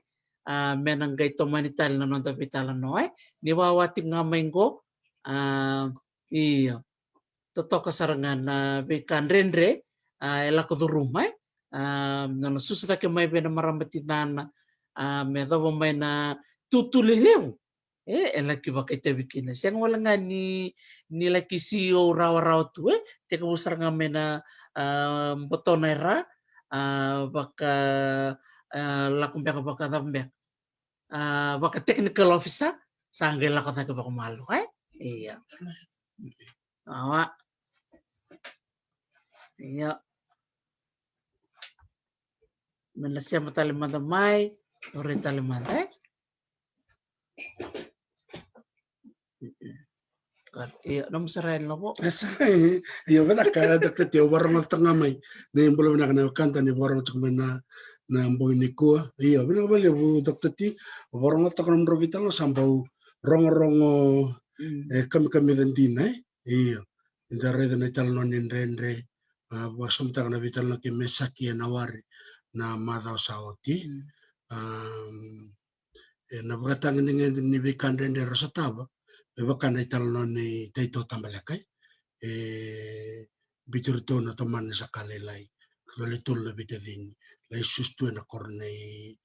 a, me na qai tomani tale na noda veitalanoa, e. Ni wawa tiko ga mai qo, a, io. Totoka sara ga na veika dredre, a, e lako curuma, e. A, nona susu cake mai vei na marama tinana, a, me yacova mai na tutu lelevu. E, e laki vakaitavi kina. Sega wale ga ni, ni laki C E O rawarawa tu, e. Tekivu sara ga mai na, a, botona e ra, a, vaka, a, lako beka vakacava beka. A, vaka technical officer, sa qai lako cake vakamalua, e? Ia. Awa. Ia. Me na sema tale mada mai, o rai tale mada, e? Ia, nomu sara e lavo. Io, vinaka, Doctor T, au vakarogotaka ga mai. Ni bula vinaka na wekada ni vakarogotaka mai na, na bogi nikua. Io, vinaka vakalevu, Doctor T, au vakarogotaka nomudrau veitalanoa sa bau rogorogo, e, kamikamica dina, e? Io, ni da raica na italanoa ni dredre, a, vakasamataka na veitalanoa kei Mesaki e na wari na macawa sa oti. A, e, na vakatagedegede ni veika dredre era sotava, me vaka na italanoa nei Taito Tabaleka, e, biuti iratou na tomana ni saka lailai, ratou le tolu na veitacini, lai susu tu e na koro nei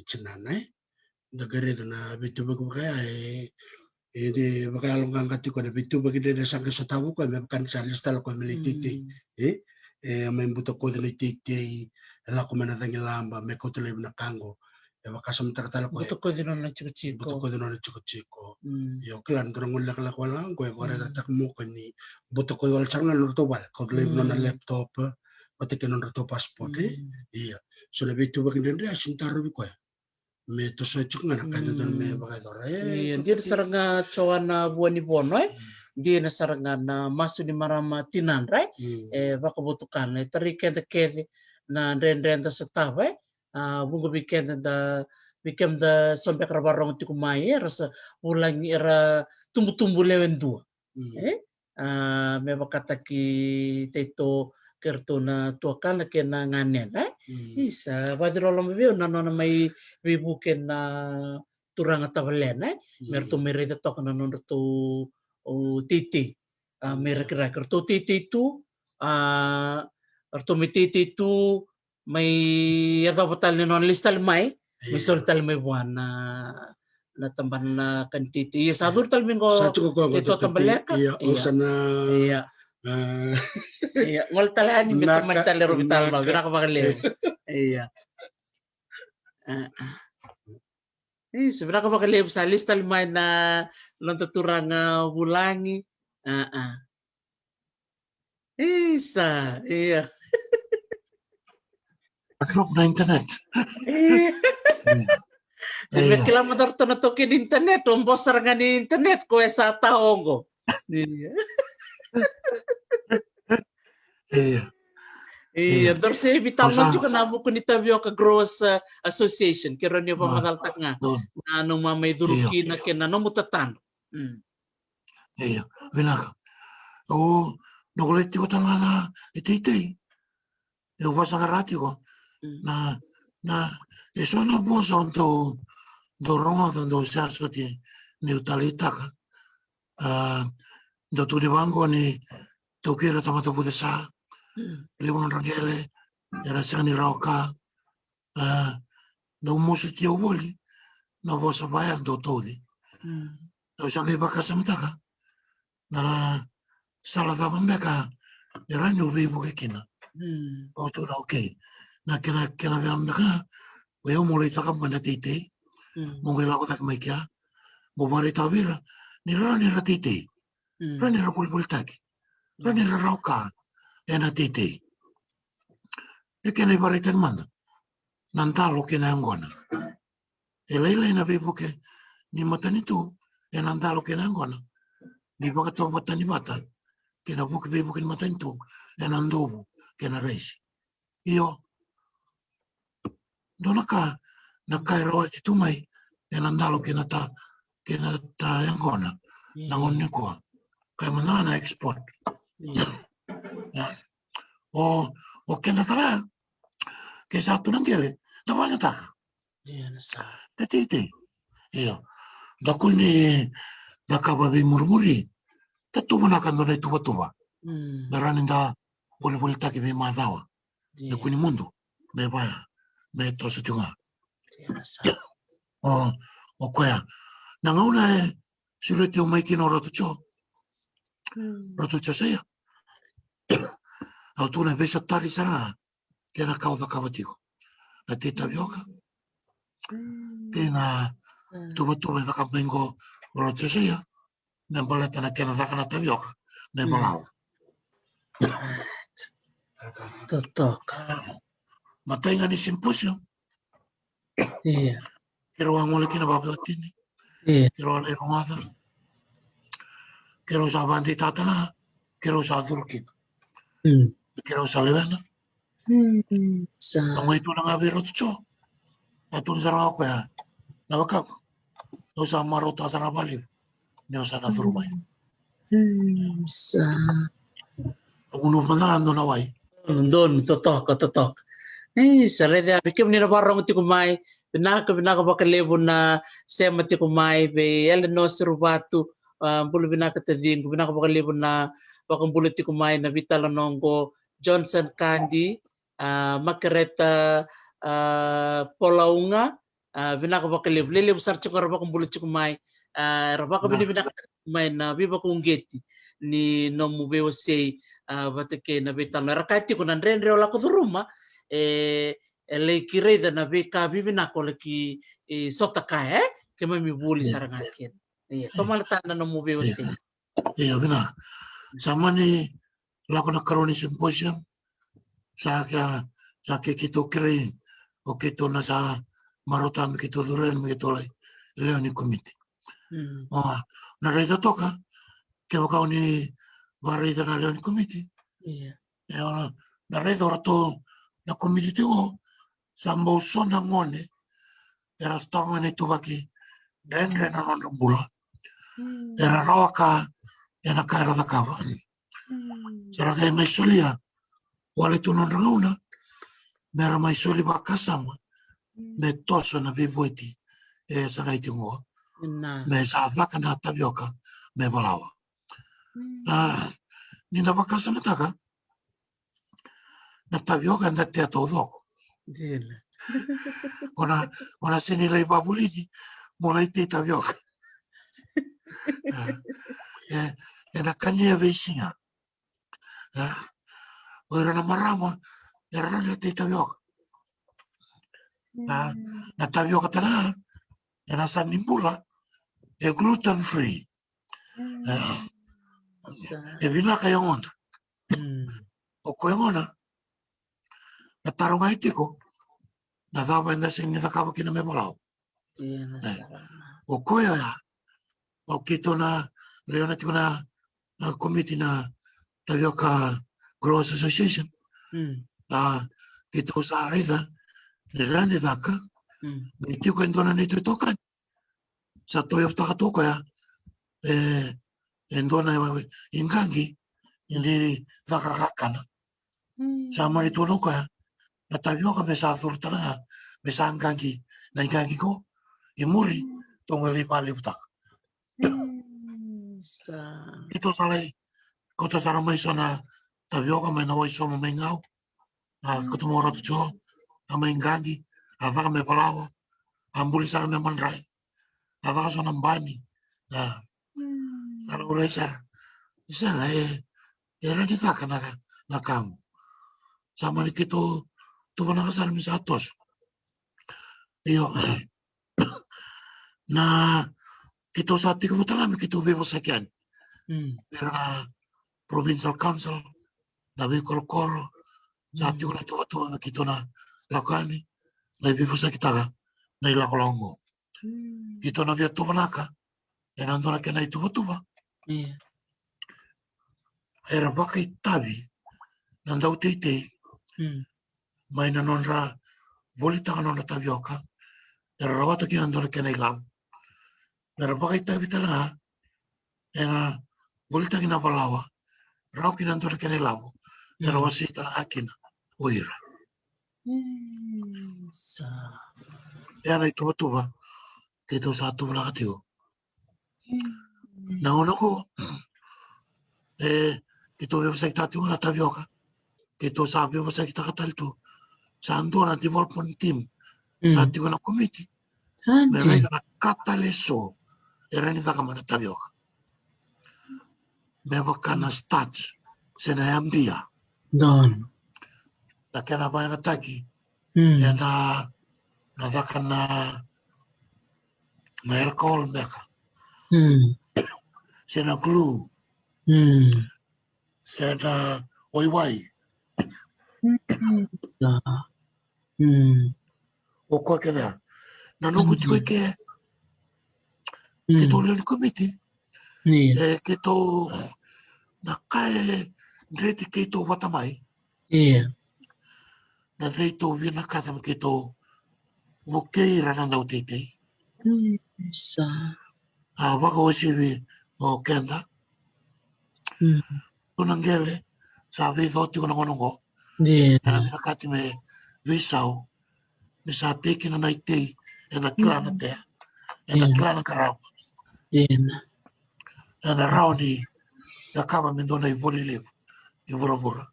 tinana, e. Da qai raica na veituvaki vaka ya, e, e de vakayaloqaqa tiko na veituvaki dredre sa qai sotava o koya, me vaka ni sa lesu tale o koya me lai teitei, e, e mai butakoci na iteitei, e lako mai na cagilaba, me kauta laivi na ka qo. E vakasamataka tale o koya, butakoci nona tikotiko. Butakoci nona tikotiko. Io, kila ni dua na gone lekaleka wale ga qo, e vakaraica taka mai o koya ni butakoci wale sara ga na nodratou vale, kauta laivi nona laptop vata kei na nodratou passport, e. Ia, so na veituvaki dredre a sega ni tarovi koya. me toso tiko ga na ka e dodonu me vakayacora. E, dina sara ga Joana Vuanivono, e. Dina sara ga na masu ni marama tinadra, e. E vakavotukana, e tarai keda kece na dredre da sotava, e. A, vuqa vei keda da, vei keda so beka ra vakarorogo tiko mai, e, ra sa vulagi, era tubutubu lewe dua. E? A, me vakataki Taito kei ratou na tuakana kei na ganena, e? Isa, vakaciriloloma vei au na nona mai veivuke na turaga tavalena, e? Me ratou mai raica toka na nodratou, o, teitei. A, me rakiraki ratou teitei tu, a, ratou mai teitei tu, mai yacova tale ni nona lesu tale mai, mai soli tale mai vua na, na tabana na kanititi. Ia sa curu tale mai qo, sa tiko qo, Taito Tabaleka. Ia, ia. Ia, gole tale yani me tomani tale rau veitalanoa, vinaka vakalevu. Ia. A, a. Isa, vinaka vakalevu, sa lesu tale mai na noda turaga vulagi. A, a. Isa, ia. A drop na internet. Ia. Ia. Sa me kila mada ratou na token ni internet, o bosara ga ni internet ko e sa ta oqo. Ia. Ia. Ia, dou sa veitalanoa tiko na vuku ni Tavioka Growers, uh, Association, keirau ni vakamacalataka ga na nomu a mai curu kina kei na nomu tatadra. Mm. Ia, vinaka. O, na qolei tiko tale ga na iteitei. E, au vakasaqara tiko. Mm. Na, na, e so na vosa dou, dou rogoca, dou sa soti niu taleitaka. A, dou tukuni vaqo ni taukei ira tamata vucesa, levu nodra qele, era sega ni rawa ka, a, dau mositi au voli na vosa vaya dau tauci. Mm. Au sa qai vakasamataka na sala cava beka e rawa niu veivuke kina. Mm. Au tukuna, okay. Na kena, kena vea beka, o yau mo lai cakava mai na teitei, mo qai lako cake mai kea, mo vakaraitaka vei ira ni rawa ni ra teitei, rawa ni ra volivolitaki, rawa ni ra rawa ka ena teitei. E kena ivakaraitaki mada na dalo kei na yaqona. E lailai na veivuke ni matanitu ena dalo kei na yaqona, ni vakatauvatani vata kei na vuke, veivuke ni matanitu ena dovu kei na raisi. Io. Dua na ka, na ka e rawati tu mai ena dalo kei na ta, kei na ta yaqona na gauna nikua. Ka e mada na export. Ia. O, o keda tale, ke sa tu na qele, da vakayagataka. Ia, na sa. Da teitei. Io. Da kua ni da cakava veimurimuri, da tuvanaka dua na ituvatuva. Mm. Da rawa ni da volivolitaki veimacawa. Ia. Me kua ni mudu, me vaya, me toso tiko ga. Ia, na sa. O, o koya. Na gauna e sureti au mai kina o Ratu Jo. Mm. Ratu Josaia. Au tukuna e veisotari sara ga kei na ka au cakava tiko. Na tei tavioka. Mm. Kei na tuvatuva e cakava mai qo o Ratu Josaia. Me baleta na kena caka na tavioka me balavu. Totoka. Matai ga ni symposium. Ia. Keirau a gole kina vakaveiwatini. Ia. Keirau a lai rogoca. Keirau sa vakadeitaka tale ga, keirau sa curu kina. Mm. Keirau sa lewena. Mm, sa. Na goi tu na ga vei Ratu Jo. A tukuna sara ga o koya. Na wekaqu, au sa marautaka sara ga vakalevu ni au sa na curu mai. Mm, sa. Au gunuva mada ga dua na wai. Donu, totoka, totoka. Isa, raica ya vei kemuni na vakarorogo tiko mai. Vinaka, vinaka vakalevu na sema tiko mai vei Eleanor Seruvatu. A, bula vinaka taciqu, vinaka vakalevu na vakabula tiko mai na veitalanoa qo. Johnson Kadi, a, Makereta, a, Polauga, a, vinaka vakalevu. Lelevu sara tiko era vakabula tiko mai, a, era vakavinavinaka tiko mai na veivakauqeti ni nomu veiwasei, a, vata kei na veitalanoa. Era kaya tiko na dredre o lako curuma, e, e lai ki raica na veika vivinaka o laki, e, sota kaya, e? Keimami vuli sara ga kina. Ia, tomala tale na nomu veiwasei. Ia, vinaka. Sa mani lako na karua ni symposium, sa kea, sa kea keitou kerei, o keitou na sa marautaka me keitou curu yani me keitou lai lewe ni komiti. Mm. O, na raica toka, kevaka o ni vakaraica na lewe ni komiti. Ia. E, o na, na raica o ratou na komiti tiko, sa bau so na gone era sotava mai na ituvaki dredre na nodra bula. Mm. Era rawaka ena ka era cakava. Mm. Sa ra qai mai solia wale tu nodra gauna me ra mai soli vakasama, mm, me toso na veivueti e sa qai tiko qo. Na. Me sa caka na tavioka me valawa. Mm. A, ni da vakasamataka, na tavioka eda tea taucoko. Dina. O na, o na sega ni lai vavulici mo lai tei tavioka. A, e, ena kania veisiga. A, o ira na marama era rawa ni ra tei tavioka. A, mm, na tavioka tale ga ena sa ni bula e gluten free. Mm. A, sa, e vinaka e yagoda. Mm. O koya gona na taro ga e tiko, na cava eda sega ni cakava kina me valawa. Ia, na, e, sara. O koya ya, o keitou na lewe na tiko na, na komiti na Tavioka Growers Association. Mm. A, keitou sa raica ni rawa ni caka, mm, me tiko e dua na neitou itokani. Sa tauyavutaka tu o koya e, e dua na iqaqi ni caka kakana. Mm. Sa mani tukuna o koya na tavioka me sa curu tale ga me sa qaqi na iqaqi qo. I muri, mm, tou qai lai vakalevutaka. Mm, sa. Keitou sa lai kauta sara mai so na tavioka mai na Waisomo mai Gau. A, kauta mai o Ratu Jo, a mai qaqi, a caka me valawa, a buli sara me madrai, a caka so na bani. A, mm, sa laurai sara. Sega, e, e rawa ni caka na, na ka qo. Sa mani keitou tuvanaka sara me sa toso. Io. Na, keitou sa tekivu tale ga me keitou veivosaki yani. Mm. Vei ira na Provincial Council, na veikorokoro, sa, mm, tiko na ituvatuva me keitou na lako yani, na veivosakitaka na ilakolako qo. Mm. Keitou na via tuvanaka ena dua na kena ituvatuva. Ia. Era vakaitavi na dauteitei, mm, mai na nodra volitaka nodra tavioka, era rawata kina dua na kena ilavo. Era vakaitavi tale ga ena volitaki na valawa, rawa kina dua na kena ilavo, era, mm, wasei tale ga kina o ira. Mm, sa. Ia na ituvatuva keitou sa tuvanaka tiko. Mm. Na gauna qo, e, keitou veivosakitaka tiko na tavioka. Keitou sa veivosakitaka tale tu. Sa dua na development team. Mm. Sa tiko na komiti. Sa me dina. Raica na ka tale eso e rawa ni caka mai na tavioka. Me vaka na starch, se na yabia. Donu. Na kena vakayagataki, mm, ena, na caka na, na alcohol beka. Mm. Se na glue. Mm. Se na waiwai. Mm. Sa. Mm. O koya kece ya. Na noqu tiko i ke, mm, keitou lewe ni komiti. Ia. E, keitou, na ka e dreti keitou vata mai. Ia. Na dreti tou vinakata me keitou vukei ira na dauteitei. Mm, sa. A, vakauasivi o keda. Mm. Tu na qele sa veico tiko na gauna qo. Dina. Ena vinakati me veisau, me sa tei kina na itei, ena kila na tea, ena, dina, kila na qarava. Dina. Ena rawa ni cakava me dua na ivoli levu i vuravura.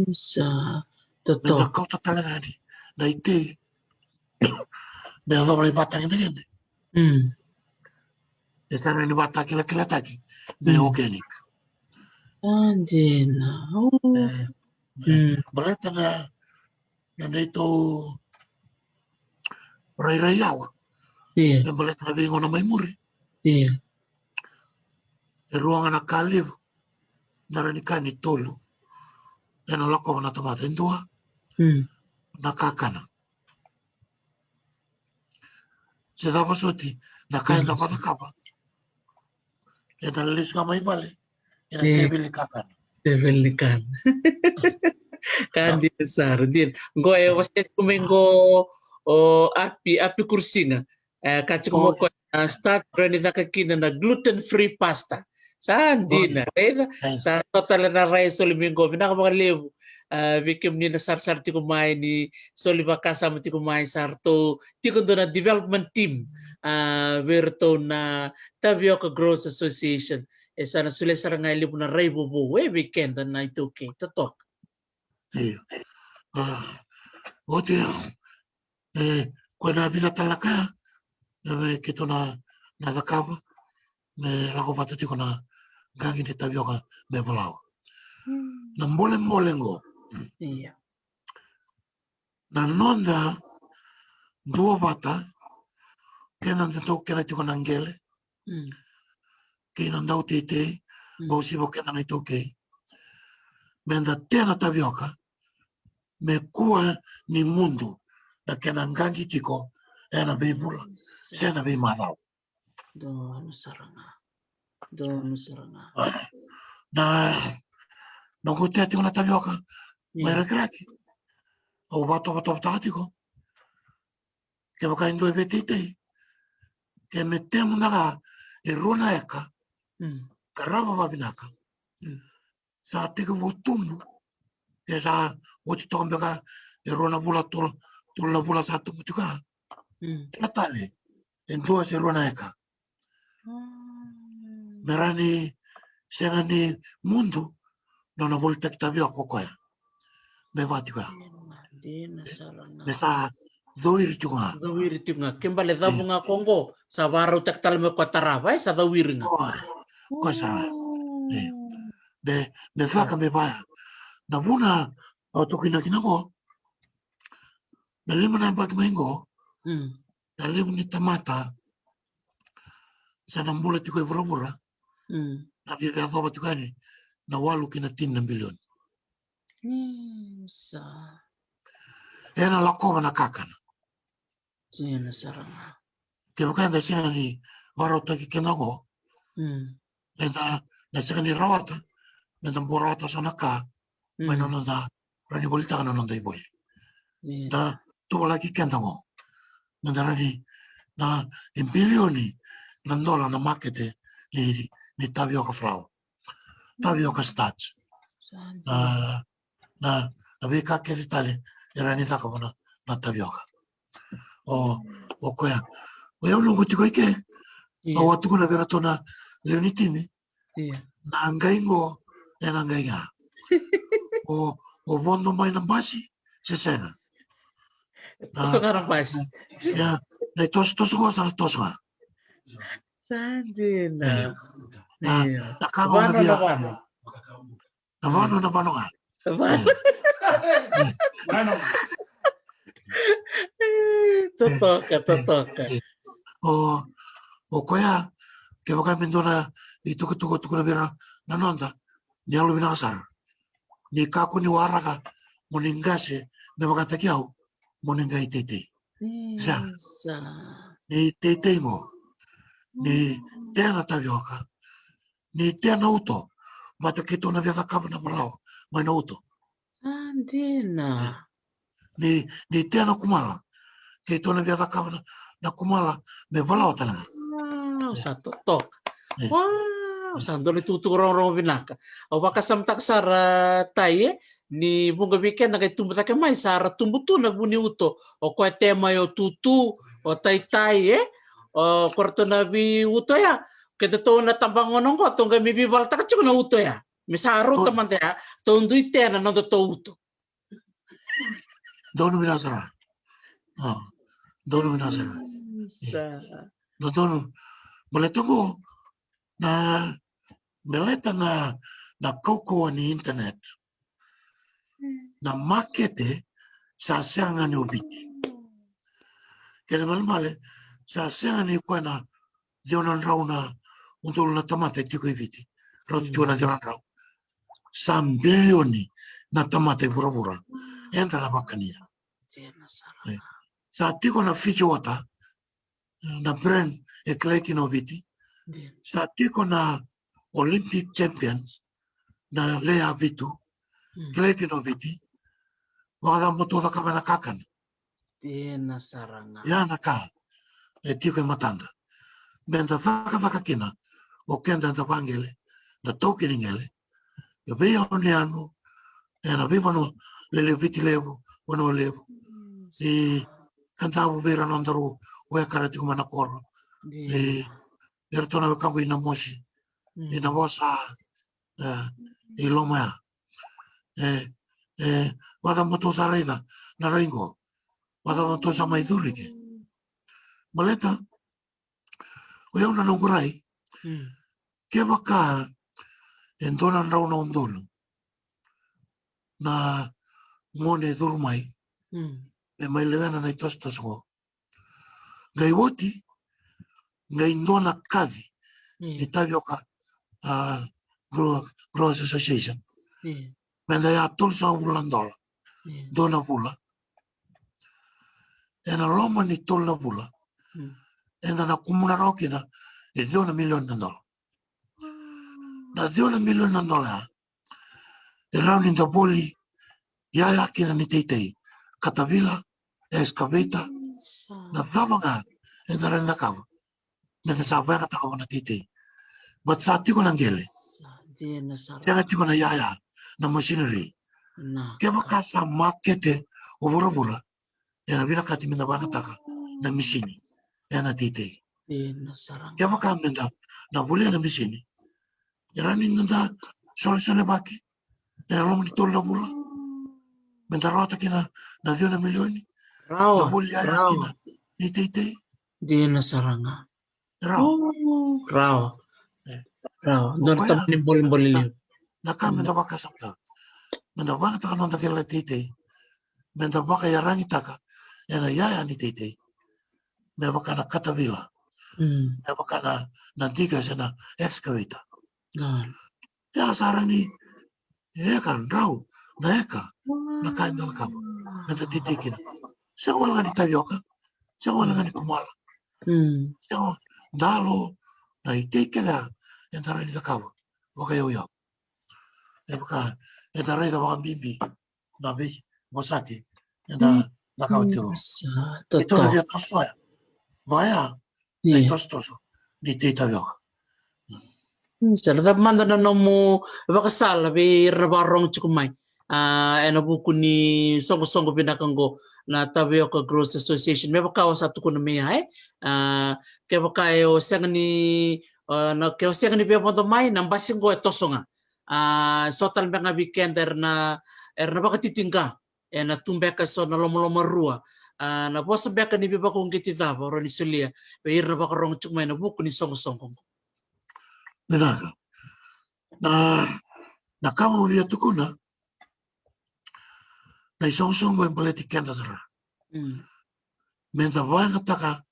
Isa. Me totoka. Na kauta tale ga ni na itei me yacova na ivakatagedegede. Mm. E sa rawa ni vakatakilakilataki me, mm, organic. A, dina. O. E, e, mm, baleta na, na neitou rairai yawa. Io. E baleta na veigauna mai muri. Io. E rua ga na ka levu na rawa ni kani tolu ena lakova na tamata. E dua, mm, na kakana. se cava soti na ka eda vakacakava, eda lesu ga mai vale ena teveli ni kakana. Teveli ni kana. Ka dina sara, dina. Qo e wasea tiko mai qo o Api, Api Kurisiga. E, ka tiko mo ko na start ra ni caka kina na gluten free pasta. Sa dina, raica? Sa so tale na rai soli mai qo, vinaka vakalevu. A, vei kemuni na sarasara tiko mai ni soli vakasama tiko mai, sa ratou tiko dua na development team, a, vei ratou na Tavioka Growers Association. E sa na solia sara ga e levu na rai vovou e vei keda na iTaukei. Totoka. Io. A, oti, e, koya na vica tale na ka e me keitou na, na cakava me lako vata tiko na qaqi ni tavioka me valawa. Na bolebole qo. Io. Na noda duavata, kena dau kena tiko na qele kei na dauteitei, vausiva keda na iTaukei, meda tea na tavioka me kua ni mudu na kena qaqi tiko ena veivula se na veimacawa. Donu sara ga. Donu sara ga. Na noqu tea tiko na tavioka mai Rakiraki, au vakatovotovotaka tiko. Kevaka e dua e veiteitei, ke me tea mada ga e rua na eka, qarava vavinaka, sa tekivu tubu, ke sa oti toka beka e rua na vula, tolu, tolu na vula sa tubu tiko ya, tea tale e dua se rua na eka. Me rawa ni sega ni mudu nona volitaki tavioka ko koya. Me vaka tiko ya. Dina sara ga. Me sa cowiri tiko ga. Cowiri tiko ga. Ke bale cavu ga ko qo, sa vakarautaki tale me koya tarava, e sa cowiri ga. Koya, koya sara. E. Me, me vaka me vaya. Na vuna au tukuna kina qo, na lima na yabaki mai qo, na levu ni tamata sa na bula tiko e vuravura, na via yacova tiko yani na walu ki na tini na bilioni. Sa. Ena lakova na kakana. Dina sara ga. Kevaka eda sega ni vakarautaki keda qo, eda na sega ni rawata meda bau rawata so na ka mai na noda rawa ni volitaka na noda ivoli. Da tuvalaki keda qo meda rawa ni, na e bilioni na dola na makete ni, ni tavioka flour, tavioka starch. Na, na veika kece tale e rawa ni caka vua na tavioka. O, o koya. O yau noqu tiko i ke, au a tukuna vei iratou na lewe ni timi, na qai qo ena qai ga. O, o vodo mai na basi se sega. Toso ga na basi. Ia, na itosotoso qo sa na toso ga. Sa dina. Na ka qo na via. Na vano, na vano ga. Vano. Totoka, totoka. O, o koya, kevaka me dua na itukutuku tukuna vei ira na noda, ni yalovinaka sara. Ni kakua ni waraka mo ni qase me vakataki au mo ni qai teitei. Sa. Ni teitei qo. Ni tea na tavioka. Ni tea na uto. Vata keitou na via cakava na malawa mai na uto. A, dina. Ni, ni tea na kumala. Keitou na via cakava na, na kumala me valawa tale ga. Wow, sa totoka. Wow, sa dua na itukutuku rogorogo vinaka. Au vakasamataka sara, Tai, e, ni vuqa vei keda qai tubu cake mai sa ra tubu tu na vu ni uto. O koya tea mai o Tutu, o Taitai, e, o koratou na veiuto ya. Kedatou na tabagauna oqo tou qai mai veivalataka tiko na uto ya. Me sa rauta mada ya, tou dui tea na nodatou uto. Donu vinaka sara. Donu vinaka sara. Donu. Baleta qo na, baleta na, na kaukauwa ni internet, na makete sa sega ga ni o Viti. Kena malemale sa sega ni koya na ciwa na drau na udolu na tamata e tiko i Viti. Rauti tiko na ciwa na drau. Sa bilioni na tamata e vuravura eda na vakania. Sa tiko na Fiji Water, na brand e kilai kina o Viti. Sa tiko na Olympic champions na lewe vitu, kilai kina o Viti. Vakacava mo tou cakava na kakana? Dina sara ga. Ia na ka e tiko e matada me da cakacaka kina o keda da vaqele, da taukei ni qele. E veiyanuyanu ena veivanua lelevu, Viti Levu, Vanua Levu, i Kadavu, vei ira nodaru wekara tiko mai na koro. Dina. E, iratou na wekaqu i Namosi, i Navosa, e, i Lomaia. E, e, vakacava mo tou sa raica na rai qo? Vakacava mo tou sa mai curu ike? Baleta o yau na noqu rai, kevaka e dua na drau na udolu na gone e curu mai me mai lewena na itosotoso qo, qai oti, qai dua na kaci ni Tavioka, a, Grow-, Growers Association, me da ya tolusagavulu na dola dua na vula. Ena loma ni tolu na vula eda na kumuna rawa kina e ciwa na milioni na dola. Na ciwa na milioni na dola ya e rawa ni da voli yaya kina ni teitei, katavila, excavator, na cava ga eda rawa ni cakava me da sa vakayagataka vua na teitei. But sa tiko na qele, sega tiko na yaya, na machinery. Kevaka sa makete o vuravura, ena vinakati me da vakayagataka na misini ena teitei. Kevaka me da na volia na misini, e rawa ni da solesolevaki ena loma ni tolu na vula me da rawata kina na ciwa na milioni. Rawa, na voli yaya kina ni teitei. Dina sara ga. Rawa. Rawa. Rawa. Dua na tamani bolebole levu. Na ka me da vakasamataka, me da vakayagataka noda qele teitei, me da vakayaragitaka ena yaya ni teitei, me vaka na katavila, me vaka na, na diga se na excavator. Ya sara ni eka, drau na eka na ka eda cakava me da teitei kina. Sega wale ga ni Tavioka, sega wale ga ni Kumala, sega, dalo na itei kece eda rawa ni cakava vakayauyau. E vaka eda raica vakabibi na veivosaki eda cakava tiko. Itoso via tosoya vaya na itosotoso ni tei Tavioka. Sa ra cava mada na nomu vakasala vei ira na vakarorogo tiko mai, a, ena vuku ni soqosoqo vinaka oqo na Tavioka Growers Association, me vaka o sa tukuna mai ya, e? A, kevaka e o sega ni, a, na, ke o sega ni via vodo mai, na basi qo e toso ga. A, so tale beka ga vei keda era na, era na vakatitiqa ena tu beka eso na lomalomarua. A, na vosa beka ni veivakauqeti cava o rawa ni solia vei ira na vakarorogo tiko mai ena vuku ni soqosoqo oqo? Vinaka. Na, na ka au via tukuna, na isoqosoqo e baleti keda sara. Me da vakayagataka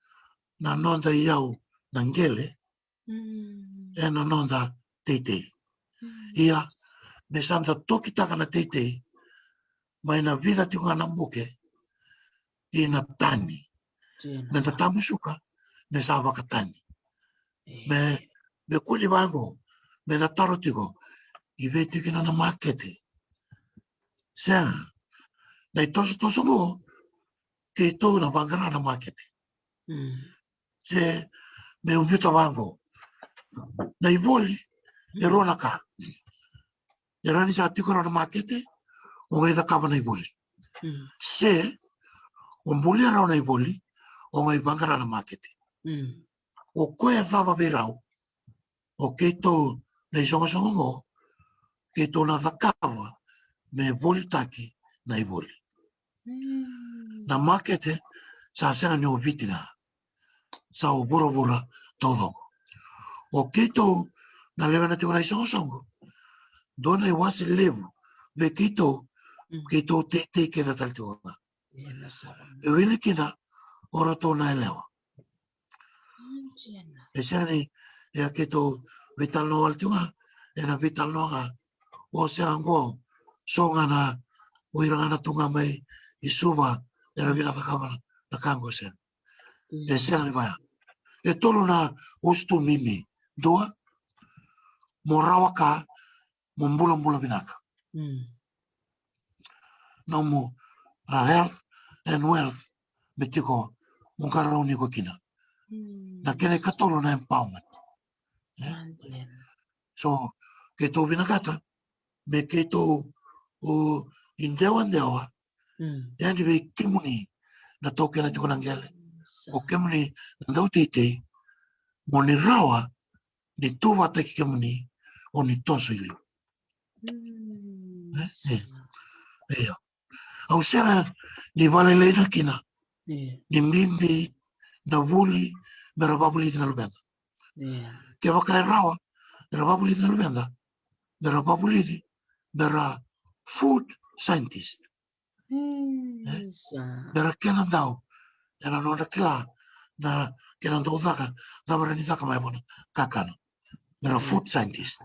na noda iyau na qele ena noda teitei. Ia, me sa da tokitaka na teitei mai na vica tiko ga na buke ina tani. Me da tamusuka me sa vakatani. Me, me kua ni vaqo, me da taro tiko, i vei tiko kina na makete? Sega. Na itosotoso qo, keitou na vaqara na makete. Se meu biuta vaqo, na ivoli e rua na ka. E rawa ni sa tiko rawa na makete, o qai cakava na ivoli. Se o bulia rawa na ivoli, o qai vaqara na makete. O koya e cava vei rau, o keitou na isoqosoqo qo, keitou na cakava me volitaki na ivoli. Na makete sa sega ni o Viti ga, sa o vuravura taucoko. O keitou na lewena tiko na isoqosoqo, dua na iwase levu vei keitou, keitou teitei kece tale tiko ga. E wili kina o ratou na yalewa. E sega ni, e a keitou veitalanoa wale tiko ga ena veitalanoa ga, o sega qo, so ga na, o ira ga na tu ga mai i Suva era via cakava na ka qo, sega. E sega ni vaya. E tolu na usutu bibi. Dua, mo rawa ka, mo bulabula vinaka. Mm. Nomu, uh, health and wealth me tiko, mo qarauni iko kina. Mm. Na kena ikatolu na empowerment. Eh? Amen. So, keitou vinakata me keitou, o, idewadewa, mm, yani vei kemuni na taukena tiko na qele, sa, o kemuni na dauteitei, mo ni rawa ni tu vata kei kemuni, o ni toso i liu. Mm, eh, eh. Sa. Io. Au sega ni vakalailai kina, io, ni bibi na vuli me ra vavulici na luveda. Io. Kevaka e rawa me ra vavulici na luveda, me ra vavulici me ra food scientist. Mm, eh? Sa. Me ra kenadau ena nodra kila na kena dau caka, cava ra ni caka mai vua na kakana. Me ra, mm, food scientist.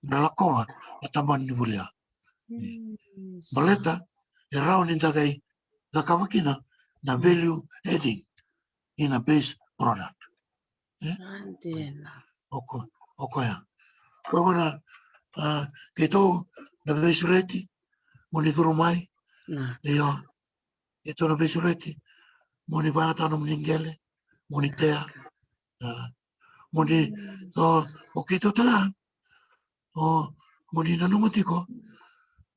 Me ra lakova na tabana ni vulia. Mm, sa. Baleta e rawa ni da qai cakava kina na, mm, value adding ina base product. Eh? Sa dina. O ko-, o koya. Ko iko na, ah, keitou na veisureti mo ni curu mai. Na. Io. Keitou na veisureti mo ni vakayagataka nomuni qele, mo ni tea. Ah, mo ni, mm, o, o keitou tale ga, o, mo ni nanuma tiko,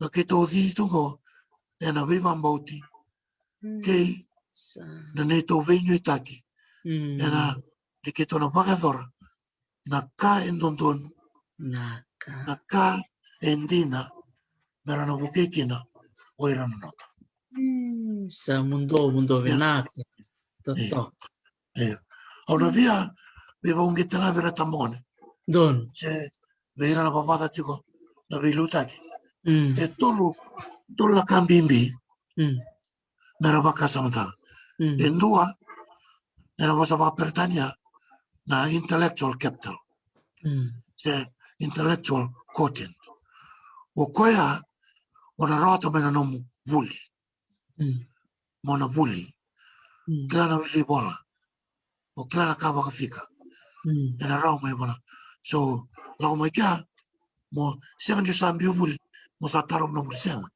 o keitou cici tu qo ena veivakabauti, mm, kei, sa, na neitou veinuitaki, mm, ena, ni keitou na vakayacora na ka e dodonu, na ka, na ka e dina, me ra na vukei kina o ira na nodra. Mm, sa muduo, muduo, io, vinaka. Toto. Io. Io. Au na via veivakauqeti tale ga vei ira na tabagone. Donu. Se vei ira na vavaca tiko na veiliutaki. Mm. E tolu, tolu na ka bibi. Mm. Me ra vakasamataka. Mm. E dua, ena vosa vakaperitania, na intellectual capital. Mm. Se intellectual quotient. O koya, o na rawata mai na nomu vuli. Mm. Mo na vuli. Mm. Kila na wili ivola. O kila na ka vakafika. Mm. Ena rawa mai vua na. So, lako mai kea, mo sega ni sa biu vuli, mo sa tarovu na vuli, sega.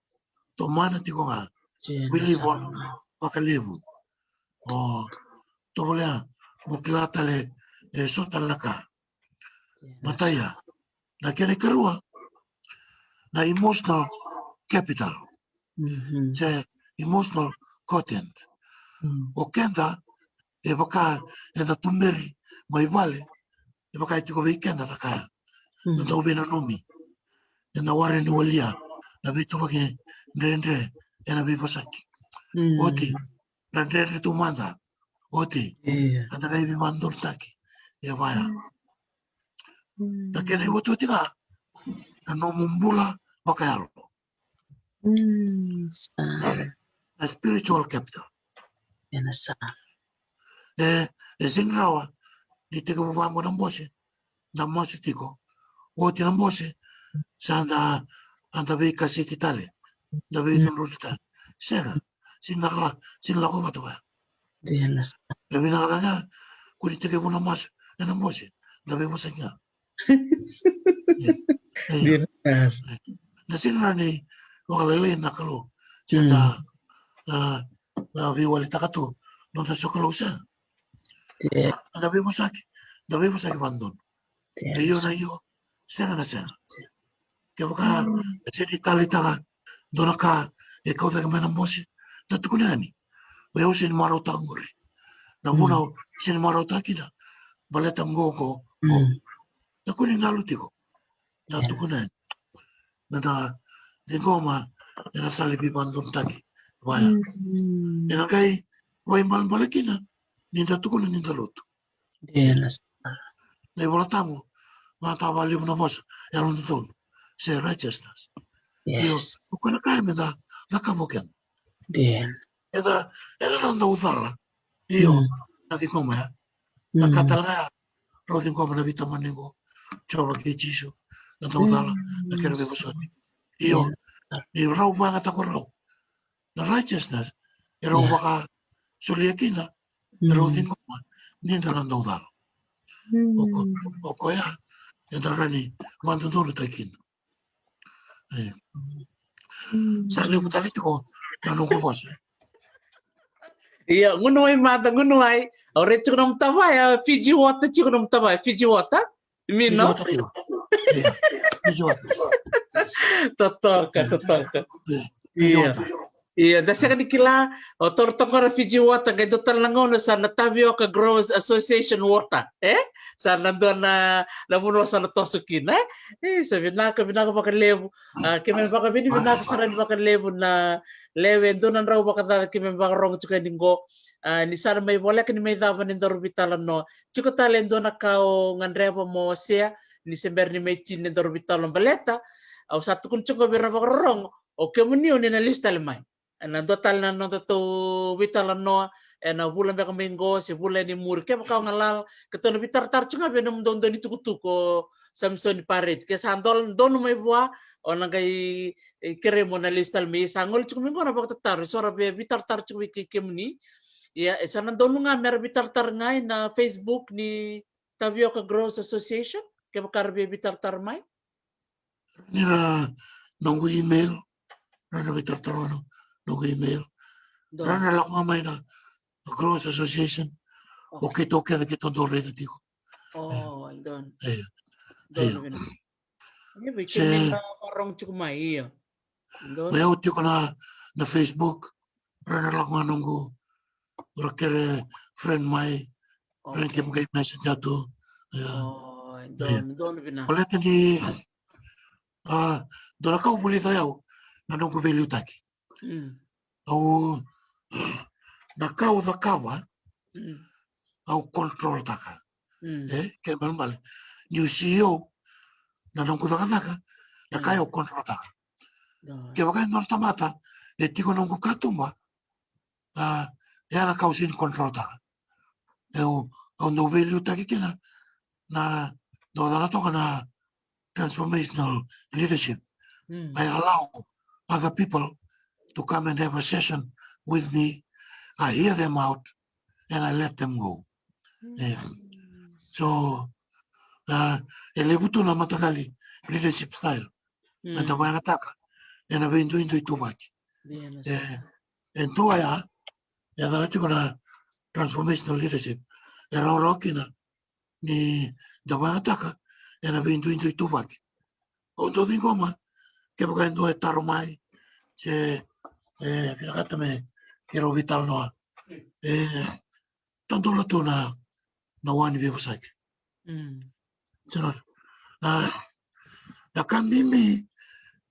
Tomana tiko ga. Sega, wili, sa, ivola vakalevu. O, tovolea mo kila tale, e, so tale na ka. Sega. Mataia, na kena ikarua, na emotional capital. Mhm. Se emotional quotient. Mm. O keda, e vaka eda tuberi mai vale, e vaka e tiko vei keda na ka. Mm. Na dau veinanumi. Ena ware ni walia, na veituvaki dredre, ena veivosaki. Mm. Oti, na dredre tu mada. Oti. Io. Eda qai veivakadodonutaki. E vaya. Mm. Na kena iotioti ga, na nomu bula vakayalo. Mm, sa. Na spiritual capital. Ena sa. E, e sega ni rawa ni tekivu vaqo na bose, da masu tiko. Oti na bose, sa da, da veikasiti tale, da veicudruti tale. Sega, sega ni lako, sega ni lako vata vaya. Dina sara. E vinaka ga, ko ni tekivu na masu ena bose, da veivosaki ga. E, e. Dina sara. E. Da sega ni vakalailai na Kalou. Se da, mm, a, a, veiwalitaka tu noda sokalou, sega. Dina. Da veivosaki, da veivosaki vakadodonu. Dina sara. Io na io, sega na sega. Kevaka, mm, e sega ni taleitaka dua na ka e kau cake mai na bose, da tukuna yani. O yau sega ni marautaka qori. Na vuna, mm, au sega ni marautaka kina, baleta qo, qo, qo. Mm. Da kua ni galu tiko. Da, yeah, tukuna yani. Meda ciqoma ena sala ni veivakadodonutaki vaya. Mm. Ena qai vakaibalebale kina ni da tukuna ni da lotu. Dina sara. Na iVolatabu, vata vakalevu na vosa yalododonu, se righteousness. Yes. Io, o koya na ka meda cakava o keda. Dina. Eda, eda na dau cala. Io, mm, na ciqoma ya. Na ka, mm, tale ga ya rau ciqoma na veitamani qo, Jiova kei Jisu, na dau cala, mm, na kena veivosoti. Io, yeah, ni rau vakayagataka o rau na righteousness, e rau, yeah, vakasolia kina, e rau, mm, ciqoma ni da na dau cala. O ko- o koya eda rawa ni vakadodonutaki kina. E. Sa levu tale tiko na noqu vosa. Ia, gunu ai mada, gunu ai. Au raica tiko nomu tavaya, Fiji water tiko nomu tavaya, Fiji water. Mina. Fiji water tiko. Ia, Fiji water. Totoka, totoka. Ia, Fiji water. Ia, da sega ni kila, o toro toka na Fiji water, qai dua tale na gauna sa na Tapioca Growers Association water, e? Sa na dua na, na vanua sa na toso kina, e? E, sa vinaka, vinaka vakalevu. A, keimami vakavinavinaka sara ni vakalevu na lewe dua na drau vakacaca keimami vakarogo tiko yani qo. A, ni sa na mai voleka ni mai cava ni daru veitalanoa. Tiko tale e dua na ka o gadreva mo wasea, ni se bera ni mai tini ni daru veitalanoa baleta. Au sa tukuna tiko vei ira na vakarorogo, o kemuni o ni na lesu tale mai. Ena dua tale na nodatou veitalanoa ena vula beka mai qo se vula yani muri. Kevaka o galala, keitou na veitaratara tiko ga vei nomudou dau ni tukutuku o Samisoni Pareti. Ke sa dol- donu mai vua, o na qai, e, kerei mo na lesu tale mai. Sa gole tiko mai qo na vakatataro, e so ra via veitaratara tiko vei kei kemuni. Ia, e sa na donu ga mera veitaratara ga ena Facebook ni Tapioca Growers Association, kevaka ra via veitaratara mai. Ni ra noqu email, ra na veitaratara na noqu email. Donu. Ra na lako ga mai na Growers Association. Okay. O keitou kece keitou dau raica tiko. O, donu. Io. Donu vinaka. Io, vei kemuni na vakarorogo tiko mai, io. Donu. O yau tiko na, na Facebook, ra na lako ga noqu, ra kere friend mai, friend, okay, kemu qai message tu. Ia. O, donu, donu vinaka. Baleta ni, a, dua na ka au vulica o yau, na noqu veiliutaki. Mm. Au, na ka au cakava, mm, au control taka. Mm. E, kena ibalebale niu C E O, na noqu cakacaka, na ka, mm, au control taka. Donu. Kevaka e dua na tamata e tiko noqu katuba, a, e a na ka au sega ni control taka. Au, au dau veiliutaki kina na, dau cana toka na transformational leadership. Mm. I allow other people to come and have a session with me. I hear them out and I let them go. Mm. E. So, a, e levu tu na mataqali leadership style. Mm. Eda vakayagataka ena veiduidui ituvaki. E, e dua ya, e yacana tiko na transformational leadership. E rawarawa kina ni da vakayagataka ena veiduidui ituvaki. Au dau ciqoma, kevaka e dua e taro mai, se, e, vinakata me keirau veitalanoa. E, tadola tu na, na wa ni veivosaki. Mm. Sa na, na, na ka bibi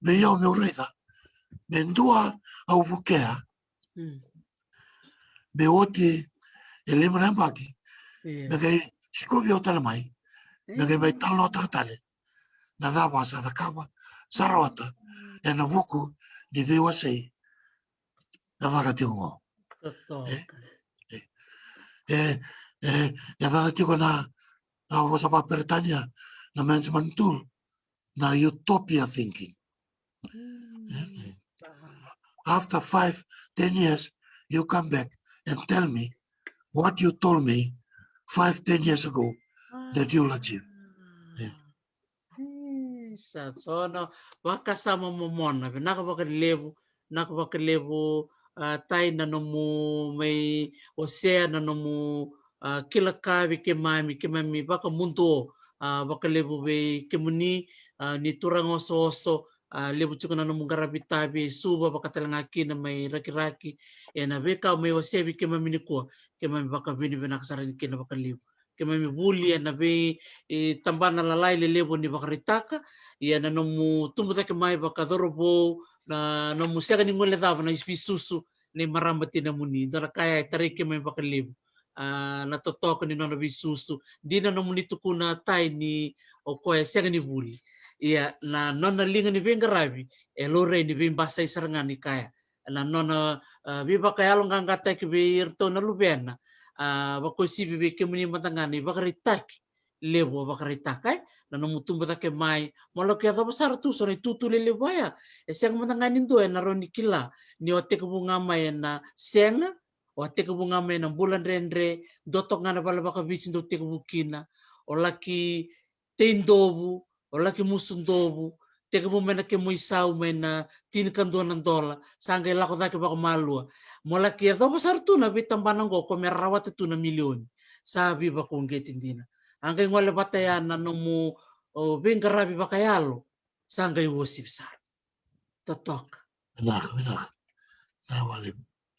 vei au meu raica, me dua au vukea, mm, me oti e lima na yabaki, io, me qai sikovi au tale mai, me qai, io, mai talanoataka tale na cava sa cakava, sa rawata, mm, ena vuku ni veiwasei na caka tiko qo. Totoka. E, e, e, e, e yacana tiko na, na vosa vakaperitania, na management tool, na utopia thinking. Mm. E, e. After five, ten years, you come back and tell me what you told me five, ten years ago that you'll achieve. E. Isa, so na vakasama momona, vinaka vakalevu, vinaka vakalevu, a, Tai, na nomu mai wasea, na nomu, a, kila ka vei keimami, keimami vakamuduo, a, vakalevu vei kemuni, a, ni turaga osooso, a, levu tiko na nomu qaravi tavi e Suva, vaka tale ga kina mai Rakiraki, ena veika mai wasea vei keimami nikua, keimami vakavinavinaka sara ni kina vakalevu. Keimami vuli ena vei, e, tabana lalai lelevu ni vakaraitaka, ia na nomu tubu cake mai vakacauravou, na nomu sega ni guilecava na veisusu nei marama tinamuni. Dua na ka ya e tarai keimami vakalevu. A, na totoka ni nona veisusu. Dina nomuni tukuna, Tai, ni o koya e sega ni vuli. Ia, na nona liga ni veiqaravi e laurai ni veibasai sara ga ni ka ya. Na nona, a, veivakayaloqaqataki vei iratou na luvena, a, vakauasivi vei kemuni mada ga na ivakaraitaki levu a vakaraitaka, e, na nomu tubu cake mai, mo lako yacova sara tu so na itutu lelevu ya. E sega mada ga ni dua ena rawa ni kila ni o tekivu ga mai ena sega, O a tekivu ga mai na bula dredre, dua toka ga na vale vakaviti dou tekivu kina. O laki tei dovu, o laki musu dovu, tekivu mai na kemu isau mai na tinikadua na dola, sa qai lako cake vakamalua. Mo laki yacova sara tu na veitabana oqo ko me rawata tu na milioni. Sa veivakauqeti dina. A qai gole vata ya na nomu, o, veiqaravi vakayalo. Sa qai uasivi sara. Totoka. Vinaka, vinaka. Na wale.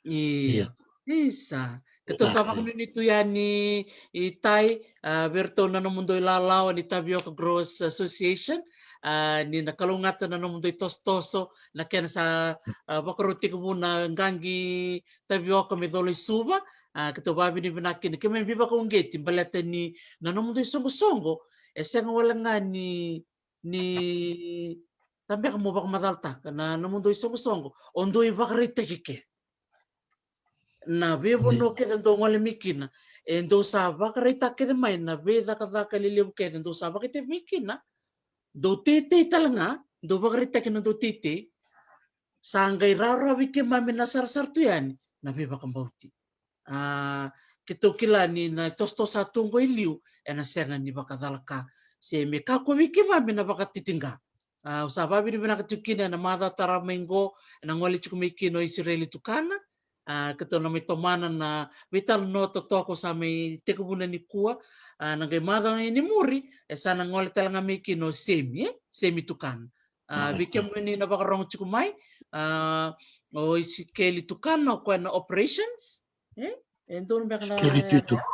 Ia. Ia. Isa. Keitou sa vakanuinui tu yani i Tai, a, vei iratou na nomudou ilawalawa ni Tavioka Growers Association, a, ni na kalougata na nomudou itosotoso, na kena sa, a, vakarau tekivu na qaqi tavioka me cola i Suva, a, keitou vakavinavinaka kina, keimami veivakauqeti, baleta ni na nomudou isoqosoqo, e sega wale ga ni ni tabeka mo vakamacalataka na nomudou isoqosoqo, o dou ivakaraitaki ke. Na veivanua kece dou gole mai kina, e dou sa vakaraitaka kece mai na veicakacaka lelevu kece dou sa vakaitavi mai kina, dou teitei tale ga, dou vakaraitaki na dou teitei, sa qai rawarawa vei keimami na sarasara tu yani na veivakabauti. A, keitou kila ni na itosotoso sa tu oqo i liu, ena sega ni vakacalaka. Se me kakua vei keimami na vakatitiqa. A, au sa vakavinavinaka tiko kina ena macawa tarava mai qo, ena gole tiko mai kina o Isireli Tukana. A, keitou na mai tomana na veitalanoa totoka sa mai tekivuna nikua. A, na qai macawa ni muri, e sa na gole tale ga mai kina o Semi, e? Semi Tukana. A, vei kemuni na vakarogo tiko mai, a, o Isikeli Tukana, o koya na operations, e? E donu beka na Isikeli Tuituku.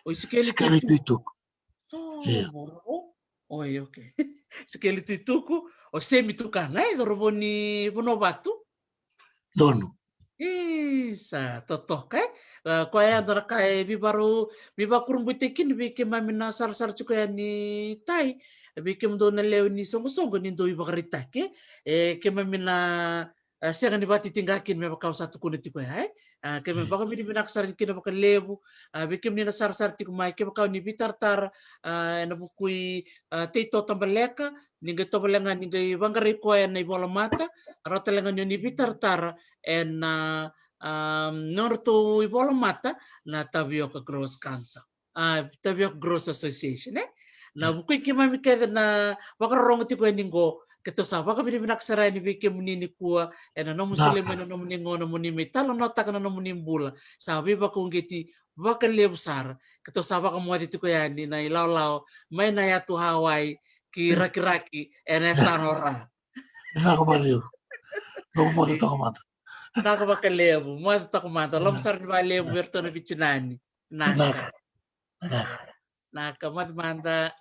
O Isikeli Tuituku. Oi, okay. Isikeli Tuituku, o Semi Tukana, e, cauravou ni Vanuavatu. Donu. Isa, totoka, e? A, koya ya dua na ka e veivakarau, veivakurabuitaki kina vei keimami na sarasara tiko yani i Tai, vei kemudou na lewe ni soqosoqo ni dou ivakaraitaki, e, keimami na, a, sega ni vakatitiqa kina me vaka au sa tukuna tiko ya, e? A, keimami vakavinavinaka sara kina vakalevu, a, vei kemuni na sarasara tiko mai, kevaka o ni veitaratara, a, ena vuku i, a, tei totabaleka, ni qai tovolea ga ni qai vaqarai koya ena ivolamata, rawa tale ga ni o ni veitaratara ena, a, nodratou ivolamata na Tavioka Growers Council, a, Tavioka Growers Association, e? Na vuku i keimami kece na vakarorogo tiko yani qo, keitou sa vakavinavinaka sara yani vei kemuni nikua, ena nomu solia mai na nomuni gauna mo ni mai talanoataka na nomuni bula, sa veivakauqeti vakalevu sara. Keitou sa vakamoce tiko yani na ilawalawa mai na yatu Hawaii ki Rakiraki ena yasana o Ra. Vinaka vakalevu. Noqu moce toka mada. Vinaka vakalevu, moce toka mada. Loma sara ni vakalevu vei iratou na vicinani. Vinaka. Vinaka. Vinaka, moce mada.